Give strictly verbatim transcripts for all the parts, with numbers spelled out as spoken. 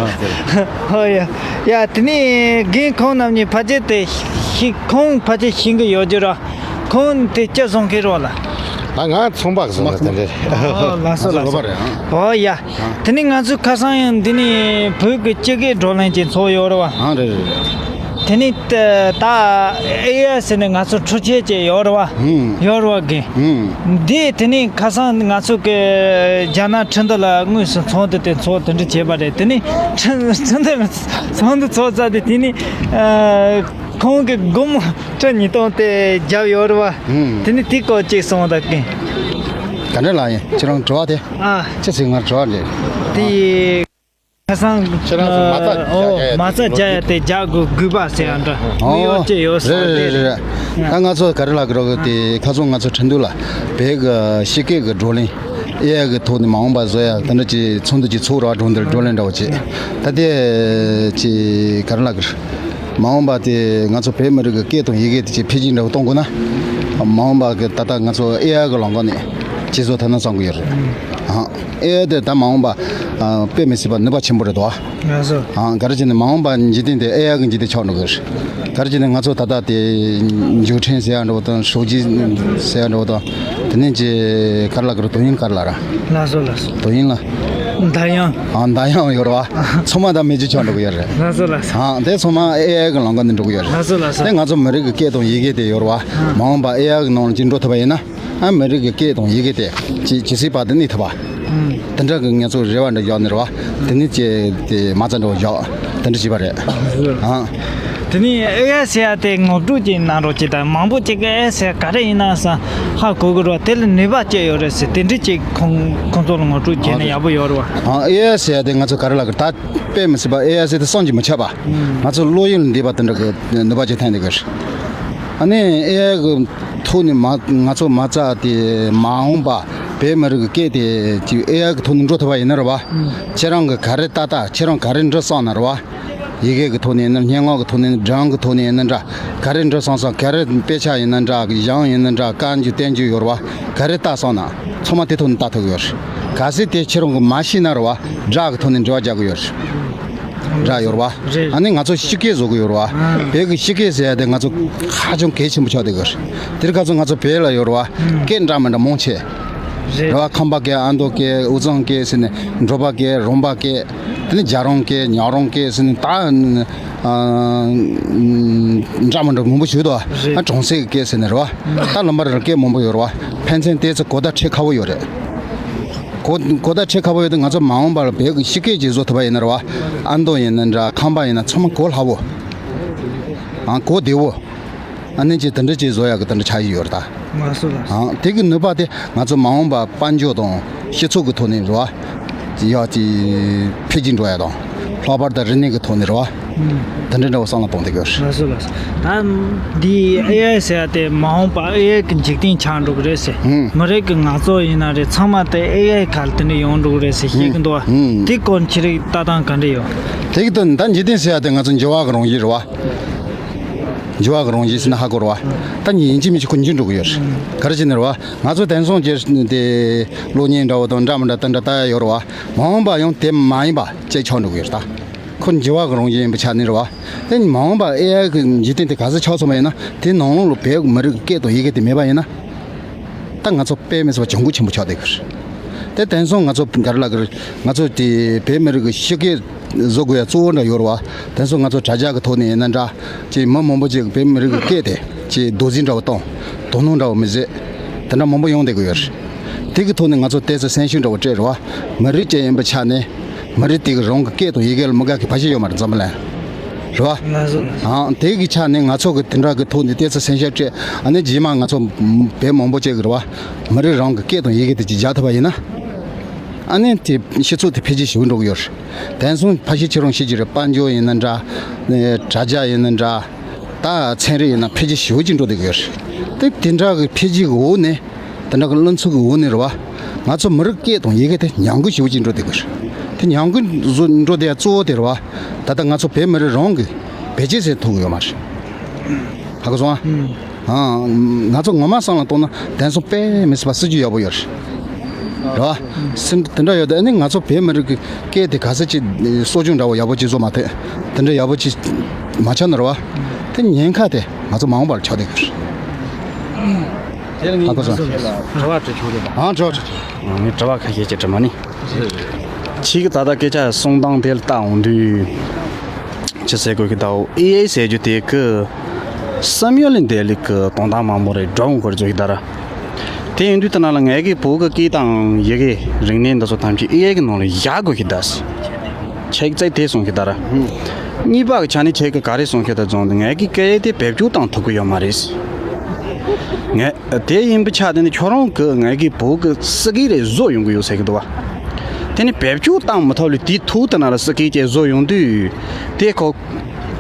ཨོ་ཡ། ཡ་དེ་ནས་རྒན་ཁོང་རྣམ་གཉིས་ཕལ་ཆེར་དེ་ཤེས། ཁོང་ཕལ་ཆེར་ཤེས་ཀྱི་ཡོད་རྒྱུ་ར། ཁོང་དེ་ཅི་བཟོ་མཁན་རེད་ལ། ད་ང་ཚོང་པ་གི་བཟོ་ལ་དེ་འདྲ་རེད། ཨོ་ལགས་སོ་ལགས་སོ། ཨོ་ཡ། དེ་ནས་ང་ཚོའི་ཁ་སང་ཡང་འདི་ནས་བོད་ཀྱི་སྤྱི་སྒེར་བགྲོ་གླེང་ཅིག་ཚོགས་ཡོད་རེད་བ། ཨང་རེད་རེད། དེ་ནས་ད་ཨེ་ཨའི་ཟེར་ནས་ང་ཚོ་འཕྲུལ་ཆས་ཅིག་ཡོད་རེད་བ། ཧུམ། ཡོད་རེད་བ་རྒན། ཧུམ། འདི་དེ་ནས་ཁ་སང་ང་ཚོ་གི་རྒྱ་ནག་ཁྲིན་ཏུ་ལ་དངོས་སུ་ཚོགས་འདུ་དེ་ཚོགས་དེ་འདྲ་བྱས་པ་རེད། དེ་ནས་ཁྲིན་ཁྲིན་ཏུ་ལ་ཚོགས་འདུ་ཚོགས་ཚར་དེ་དེ་ནས་ཨ། ཁོང་གིས་སྒོར་མོ་ཁྲི་ཉིས་སྟོང་དེ་བརྒྱབ་ཡོད་རེད་བ། ཧུམ། དེ་ནས་དེ་སྐོར་ཅིག་གསུངས་དང་རྒན། ག་འདྲ་ལ་ཡིན་ཁྱེད་རང་དྲི་བ་དེ། ཨ། ཅི་ཟེར་ང་དྲི་བ་རེད། དེ་ཁ་སང་། ཁྱེད་རང་ཚོ་མ་རྩ་ཨོ་རྒྱག་ཡ་མ་རྩ་རྒྱག་ཡ་དེ་རྒྱག་དགོས་དགོས་པ་ཟེར་ཡ་འདྲ་དངོས་ཡོད་ཅིག་ཡོད་ས་རེད་རེད་རེད། ད་ང་ཚོ་ག་རེ་ལབ་དགོས་རེད་དེ་ཁ་སང་ང་ཚོ་ཁྲིན་ཏུ་ལ་བོད་ཀྱི་སྤྱི་སྐད་ཀྱི་བགྲོ་གླེང་ཨེ་ཨའི་གི་ཐོག་ནས་མ་འོངས་པ་བཟོ་ཡ་དེ་འདྲ་ཅིག་ཚོགས་འདུ་ཅིག་ཚོགས་ར་བགྲོ་གླེང་བགྲོ་གླེང་འདྲ་བོ་ཅིག་ད་དེ་ཅིག་ག་རེ་ལབ་དགོས་རེད། མ་འོངས་པ་དེ་ང་ཚོ་བོད་མི་རིགས་ཀྱི་སྐད་དང་ཡི་གེ་དེ་ཅིག་འཕེལ་རྒྱས་འདྲ་བོ་གཏོང་དགོས་ན། མ་འོངས་པ་གི་ད་ལྟ་ང་ཚོ་ཨེ་ཨའི་གི་ལམ་ཁ་ནས་ཅིག་བཟོ་ཐུབ་ན་བསམ་གི་ཡོད་རེད། ཨ། ཨེ་ཨའི་དེ་ད་མ་འོངས་པ་ཨ། དཔེ་མི་སྲིད་པ་ནུས་པ་ཆེན་པོ་རེད་དོ། ལགས་སོ། ཨ། ག་རེ་བྱས་ནས་མ་འོངས་པ་འཇིག་རྟེན་དེ་ཨེ་ཨའི་གི་འཇིག་རྟེན་ཆགས་འགྲོ་གི་རེད། ག་རེ་བྱས་ནས་ང་ཚོ་ད་ལྟ་དེ་མཇུག་འཕྲིན་ཟེར་ཡ་འདྲ་བོ་དང་ཧྲོག་ཇི་ཟེར་ཡ་འདྲ་བོ་དང་དེ་ནས་ཅིག་ག་རེ་ལབ་གི་རེད། དོ་དབྱིངས་ག་རེ་ལབ་ར། ལགས་སོ་ལགས་སོ། དོ་དབྱིངས་ལ། འདར་དབྱངས། ཨ། འདར་དབྱངས་ཡོད་རེད་བ། ཚང་མ་ད་མེ་ཆུ་ཆགས་འགྲོ་གི་ཡོད་རེད། ལགས་སོ་ལགས་སོ། ཨ། དེ་ཚང་མ་ཨེ་ཨའི་གི་ལམ་ཁ་ནས་འགྲོ་གི་ཡོད་རེད། ལགས་སོ་ལགས་སོ། དེ་ང་ཚོ་མི་རིགས་ཀྱི་སྐད་དང་ཡི་གེ་དེ་ཡོད་རེད་བ། ཨ། མ་འོངས་པ་ཨེ་ཨའི་གི་ནང་ལ་ཅིག་འགྲོ་ཐུབ་པ་ཡིན་ན། ཨ། མི་རིགས་ཀྱི་སྐད་དང་ཡི་གེ་དེ་ཇི་ཇི་སྲིད་བར་དུ་གནས་ཐུབ་པ། ཨང་། དེ་འདྲ་གི་ང་ཚོ་རེ་བ་འདྲ་བཞག་ནས་རེད་བ། དེ་ནས་ཅིག་དེ་མ་རྩ་འདྲ་བོ་བཞག་དེ་འདྲ་བྱས་པ་རེད། ཨང་། དེ་ནས་ཨེ་ཨའི་ཟེར་ཡ་དེ་ངོ་སྤྲོད་ཅིག་གནང་རོགས་གྱིས་དང་། མང་པོ་ཅིག་གིས་ཨེ་ཨའི་ཟེར་ག་རེ་ཡིན་ན་བསམ་ཧ་གོ་གི་རེད་བ། དེ་ལ་ནུས་པ་ཅི་ཡོད་རེད་ཟེར་དེ་འདྲ་ཅིག་ཁོང་ཁོང་ཚོ་ལ་ངོ་སྤྲོད་བྱས་ན་ཡག་པོ་ཡོད་རེད་བ། ཨང་། ཨེ་ཨའི་ཟེར་ཡ་དེ་ང་ཚོ་ག་རེ་ལབ་གི་རེད། ད་དཔེ་མི་སྲིད་པ་ཨེ་ཨའི་ཟེར་དེ་བསམ་གྱིས་མི་ཁྱབ་པ། ང་ཚོ་བློ་ཡུལ་ལ་འདས་པ་དེ་འདྲ་གི་ནུས་པ་ཅིག་ཐོན་བསྡད་གི་རེད། ཨ་ནི་ཨེ་ཨའི་གི་ཐོག་ནས་མ་ང་ཚོ་མ་རྩ་དེ་མ་འོངས་པ་བོད་མི་རིགས་ཀྱི་སྐད་དེ་ཅིག་ཨེ་ཨའི་གི་ཐོག་ནས་འགྲོ་ཐུབ་པ་ཡིན་ན་རེད་བ། ཁྱེད་རང་གི་ག་རེ་ལྟ་ལྟ་ཁྱེད་རང་ག་རེ་འབྲི་བསམ་ན་རེད་བ། ཡི་གེ་གི་ཐོག་ནས་ཡིན་ན། སྙན་ངག་གི་ཐོག་ནས་ཡིན་ན། སྒྲུང་གི་ཐོག་ནས་ཡིན་ན་འདྲ། ག་རེ་འབྲི་བསམ་བསམ། ག་རེ་དཔེ་ཆ་ཡིན་ན་འདྲ། གཞུང་ཡིན་ན་འདྲ། བཀའ་འགྱུར་བསྟན་འགྱུར་ཡོད་རེད་བ། ག་རེ་ལྟ་བསམ་ན་ཚང་མ་དེ་ཐོག་ནས་ལྟ་ཐུབ་ཀྱི་ཡོད་རེད། གལ་སྲིད་དེ་ཁྱེད་རང་གི་མ་ཤེས་ན་རེད་བ། སྒྲ་གི་ཐོག་ནས་འབྲེལ་བ་རྒྱག་གི་ཡོད་རེད། འདྲ་ཡོད་རེད་བ། རེད། ཨ་ནི་ང་ཚོ་སྤྱི་སྐད་བཟོ་གི་ཡོད་རེད་བ། ཨང་། བོད་ཀྱི་སྤྱི་སྐད་ཟེར་ཡ་དེ་ང་ཚོ་ཧ་ཅང་གལ་ཆེན་པོ་ཆགས་བསྡད་ཀྱི་རེད། དེར་ཁ་ཚོ་ང་ཚོ་བོད་ལ་ཡོད་རེད་བ། ཨང་། སྐད་འདྲ་མི་འདྲ་མང་ཆེ། རེད། རེད་བ། ཁམས་པ་སྐད། ཨ་མདོ་སྐད། དབུས་གཙང་སྐད་ཟེར་ནས། འབྲོག་པ་སྐད། རོང་པ་སྐད། དེ་ནས་རྒྱ་རོང་སྐད། ཉག་རོང་སྐད་ཟེར་ནས་ད། ཨ། འདྲ་མི་འདྲ་མང་པོ་ཞིག་འདུག་བ། རེད། ཨ། གྲོང་གསེབ་སྐད་ཟེར་ནས་རེད་བ། ད་ལམ་བར་སྐད་མང་པོ་ཡོད་རེད་བ། ཕན་ཚུན་དེ་ཚོ་གོ་བརྡ་འཕྲོད་ཁག་པོ་ཡོད་རེད། གོ་གོ་བརྡ་འཕྲོད་ཁག་པོ་ཡོད་དུས་ང་ཚོ་མ་འོངས་པར་བོད་ཀྱི་སྤྱི་སྐད་ཅིག་བཟོ་ཐུབ་པ་ཡིན་ན་རེད་བ། ཨ་མདོ་ཡིན་ན་འདྲ། ཁམས་པ་ཡིན་ན། ཚང་མ་གོ་སླ་བོ། ཨང་། གོ་བདེ་བོ། ཨ་ནི་ཅིག་དེ་འདྲ་ཅིག་བཟོ་ཡག་གི་དེ་འདྲ་ཆགས་ཀྱི་ཡོད་རེད་ད། ལགས་སོ་ལགས་སོ། ཨང་། དེ་གི་ནུས་པ་དེ་ང་ཚོ་མ་འོངས་པ་དཔལ་འབྱོར་དང་སྤྱི་ཚོགས་ཀྱི་ཐོག་ནས་རེད་བ། ཡག་ཅིག་འཕེལ་རྒྱས་འགྲོ་ཡ་དང་། ལྷག་པར་དུ་རིག་གནས་ཀྱི་ཐོག་ནས་རེད་བ། ཨང་། དེ་འདྲ་འདྲ་བོ་བསམ་བློ་གཏོང་བསྡད་ཀྱི་ཡོད་རེད། ལགས་སོ་ལགས་སོ། ད་འདི་ཨེ་ཨའི་ཟེར་ཡ་དེ་མ་འོངས་པ་ཨེ་ཨའི་གི་འཇིག་རྟེན་ཆགས་འགྲོ་གི་རེད་ཟེར། ཨང་། མི་རིགས་ཀྱི་ངལ་རྩོལ་ཡིན་ན་རེད། ཚང་མ་དེ་ཨེ་ཨའི་ཁ་ལ་དེ་འདྲ་ཡོང་འགྲོ་གི་རེད་ཟེར་བཤད་ཀྱི་འདུག་བ། ཨང་། དེ་སྐོར་ཁྱེད་རང་ལྟ་སྟངས་ག་འདྲ་ཡོད། དེ་གི་དོན་ད་འཇིག་རྟེན་ཟེར་ཡ་དེ་ང་ཚོ་འགྱུར་བ་གི་རང་བཞིན་རེད་བ། འགྱུར་བ་གི་རང་བཞིན་ཟེར་ན་ཧ་གོ་རེད་བ། ད་ཡིན་གཅིག་མིན་གཅིག་ཁོ་འགྱུར་འགྲོ་གི་ཡོད་རེད། ག་རེ་བྱས་ནས་རེད་བ། ང་ཚོ་དེང་སང་གི་དེ་གློག་བརྙན་འདྲ་བོ་དང་འདྲ་མི་འདྲ་དེ་འདྲ་ལྟ་ཡ་ཡོད་རེད་བ། མ་འོངས་པ་ཡང་དེ་མ་ཡིན་པ་ཅིག་ཆགས་འགྲོ་གི་ཡོད་རེད་ད། ཁོ་འགྱུར་བ་གི་རང་བཞིན་ཡིན་པའི་ཆ་ནས་རེད་བ། དེ་མ་འོངས་པ་ཨེ་ཨའི་གི་འཇིག་རྟེན་དེ་ག་ཚོད་ཆགས་སོང་བ་ཡིན་ན། དེ་ནང་ལོགས་ལ་བོད་མི་རིགས་སྐད་དང་ཡི་གེ་དེ་མེད་པ་ཡིན་ན། ད་ང་ཚོ་དཔེ་མི་སྲིད་པ་གྱོང་གུད་ཆེན་པོ་ཆགས་བསྡད་ཀྱི་རེད། དེ་དེང་སང་ང་ཚོ་ག་རེ་ལབ་ཀྱི་རེད། ང་ཚོ་དེ་བོད་མི་རིགས་ཀྱི་སྤྱི་སྐད་བཟོ་དགོས་ཡ་གཙོ་བོ་འདྲ་ཡོད་རེད་བ། དེང་སང་ང་ཚོ་དྲ་རྒྱ་གི་ཐོག་ནས་ཡིན་ན་འདྲ། ཅིག་མི་མང་པོ་ཅིག་བོད་མི་རིགས་ཀྱི་སྐད་དེ་ཅིག་རྡོག་རྫིས་འདྲ་བོ་བཏང་། དོ་སྣང་འདྲ་བོ་མི་བྱེད། དེ་འདྲ་མང་པོ་ཡོང་བསྡད་ཀྱི་ཡོད་རེད། དེ་གི་ཐོག་ནས་ང་ཚོ་ཏོག་ཙམ་སེམས་ཤུགས་འདྲ་བོ་སྤྲད་རེད་བ། མི་རིགས་གཅིག་ཡིན་པའི་ཆ་ནས། མི་རིགས་དེ་གི་རང་གི་སྐད་དང་ཡི་གེ་ལ་མི་དགའ་མཁན་ཕལ་ཆེར་ཡོད་མ་རེད། འཛམ་བུ་གླིང་། རེད་བ། ལགས་སོ། ཨང་། དེ་གི་ཆ་ནས་ང་ཚོ་གི་དེ་འདྲ་གི་ཐོག་ནས་ཏོག་ཙམ་སེམས་ཤུགས་སྤྲད། ཨ་ནི་རྗེས་མ་ང་ཚོ་བོད་མང་པོ་ཅིག་གི་རེད་བ། མི་རིགས་རང་གི་སྐད་དང་ཡི་གེ་དེ་ཅིག་རྒྱག་ཐུབ་པ་ཡིན་ན། ཨ་ནི་དེ་སྤྱི་ཚོགས་དེ་འཕེལ་རྒྱས་ཞེ་པོ་འགྲོ་གི་ཡོད་རེད། དེང་སང་ཕལ་ཆེར་ཁྱེད་རང་ཤེས་ཀྱི་རེད། དཔལ་འབྱོར་ཡིན་ན་འདྲ། ཨེ། དྲ་རྒྱ་ཡིན་ན་འདྲ། ད་ཚན་རིག་ཡིན་ན་འཕེལ་རྒྱས་ཞེ་པོ་ཅིག་འགྲོ་བསྡད་ཀྱི་ཡོད་རེད། དེ་དེ་འདྲ་གི་འཕེལ་རྒྱས་ཀྱི་འོག་ནས། དེ་འདྲ་གི་བློ་འཚབ་ཀྱི་འོག་ནས་རེད་བ། ང་ཚོ་མི་རིགས་སྐད་དང་ཡི་གེ་དེ་ཉམས་རྒུད་ཞེ་པོ་ཅིག་འགྲོ་བསྡད་ཀྱི་རེད། དེ་ཉམས་རྒུད་བཟོ་འགྲོ་བསྡད་ཡ་གཙོ་བོ་དེ་རེད་བ། ད་ལྟ་ང་ཚོ་བོད་མི་རིགས་རང་གི་བེད་སྤྱོད་ཟེར་ཐུབ་ཀྱི་ཡོད་མ་རེད། ཧ་གོ་སོང་ཨ། ཨང་། ང་ཚོ་ངོ་མ་བསམ་བློ་གཏོང་ན་དེང་སང་དཔེ་མི་སྲིད་པ་སྲིད་ཇུས་ཡག་པོ་ཡོད་རེད། རེད་བ། སེམས་དེ་འདྲ་ཡོད་དེ་ཨ་ནི་ང་ཚོ་བོད་མི་རིགས་ཀྱི་སྐད་དེ་ག་ཚོད་ཅིག་གསོ་སྐྱོང་འདྲ་བོ་ཡག་པོ་ཅིག་བཟོ་མ་ཐེ་དེ་འདྲ་ཡག་པོ་ཅིག་མ་ཆགས་ན་རེད་བ། དེ་ཉེན་ཁ་དེ་ང་ཚོ་མ་འོངས་པར་ཆགས་བསྡད་ཀྱི་རེད། དེ་ལ་ངས་ཨ་ཁོ་ཚོ་དྲི་བ་དྲི་ཆོག་རེད་པ། ཨང་དྲི་བ་དྲི་ཆོག་ངས་དྲི་བ་ཁ་ཤས་ཅིག་དྲི་མ་ནི། ཁྱེད་ཀྱི་ད་ལྟ་སྐད་ཆ་གསུང་སྟངས་དེ་ལ་ལྟ་འོང་དུས། ཅི་ཟེར་དགོས་ཀྱི་ད་འོ་ཨེ་ཨའི་ཟེར་རྒྱུ་དེ་གི་བསམ་ཡུལ་ལས་འདས་ལི་གི་དོན་དག་མང་པོ་རེད་འགྲོ་འོང་གོ་རེ་བཟོ་གི་ད་ར། དེ་ཡིན་དུས་ད་ན་ལ་ངས་ཀྱི་བོད་ཀྱི་སྐད་དང་ཡི་གེ་རིག་གནས་འདི་ཚོ་ཐམས་ཅད་ཨེ་ཨའི་གི་ནང་ལ་བཞག་དགོས་ཀྱི་ད་སི། ཁྱེད་ཀྱི་རྩལ་དེ་གསུང་གི་ད་ར། གཉིས་པ་གི་ཆ་ནས་ཁྱེད་ཀྱི་ག་རེ་གསུང་གི་ད་རྫོང་དུ་ངས་ཀྱི་སྐད་དེ་བེད་སྤྱོད་བཏང་ཐུབ་ཀྱི་ཡོད་མ་རེད། ངས་དེ་ཡིན་པའི་ཆ་དེ་ནི་ཁྱོད་རང་གི་ངས་ཀྱི་བོད་ཀྱི་སི་ཀི་རེ་བཟོ་ཡོང་གི་ཡོད་ཟེར་གི་འདུག་བ། དེ་ནི་བེད་སྤྱོད་བཏང་མི་ཐུབ་ལ་དེའི་ཐོག་དེ་ན་ལ་སི་ཀི་ཅེ་བཟོ་ཡོང་དུས། དེ་ཁོ།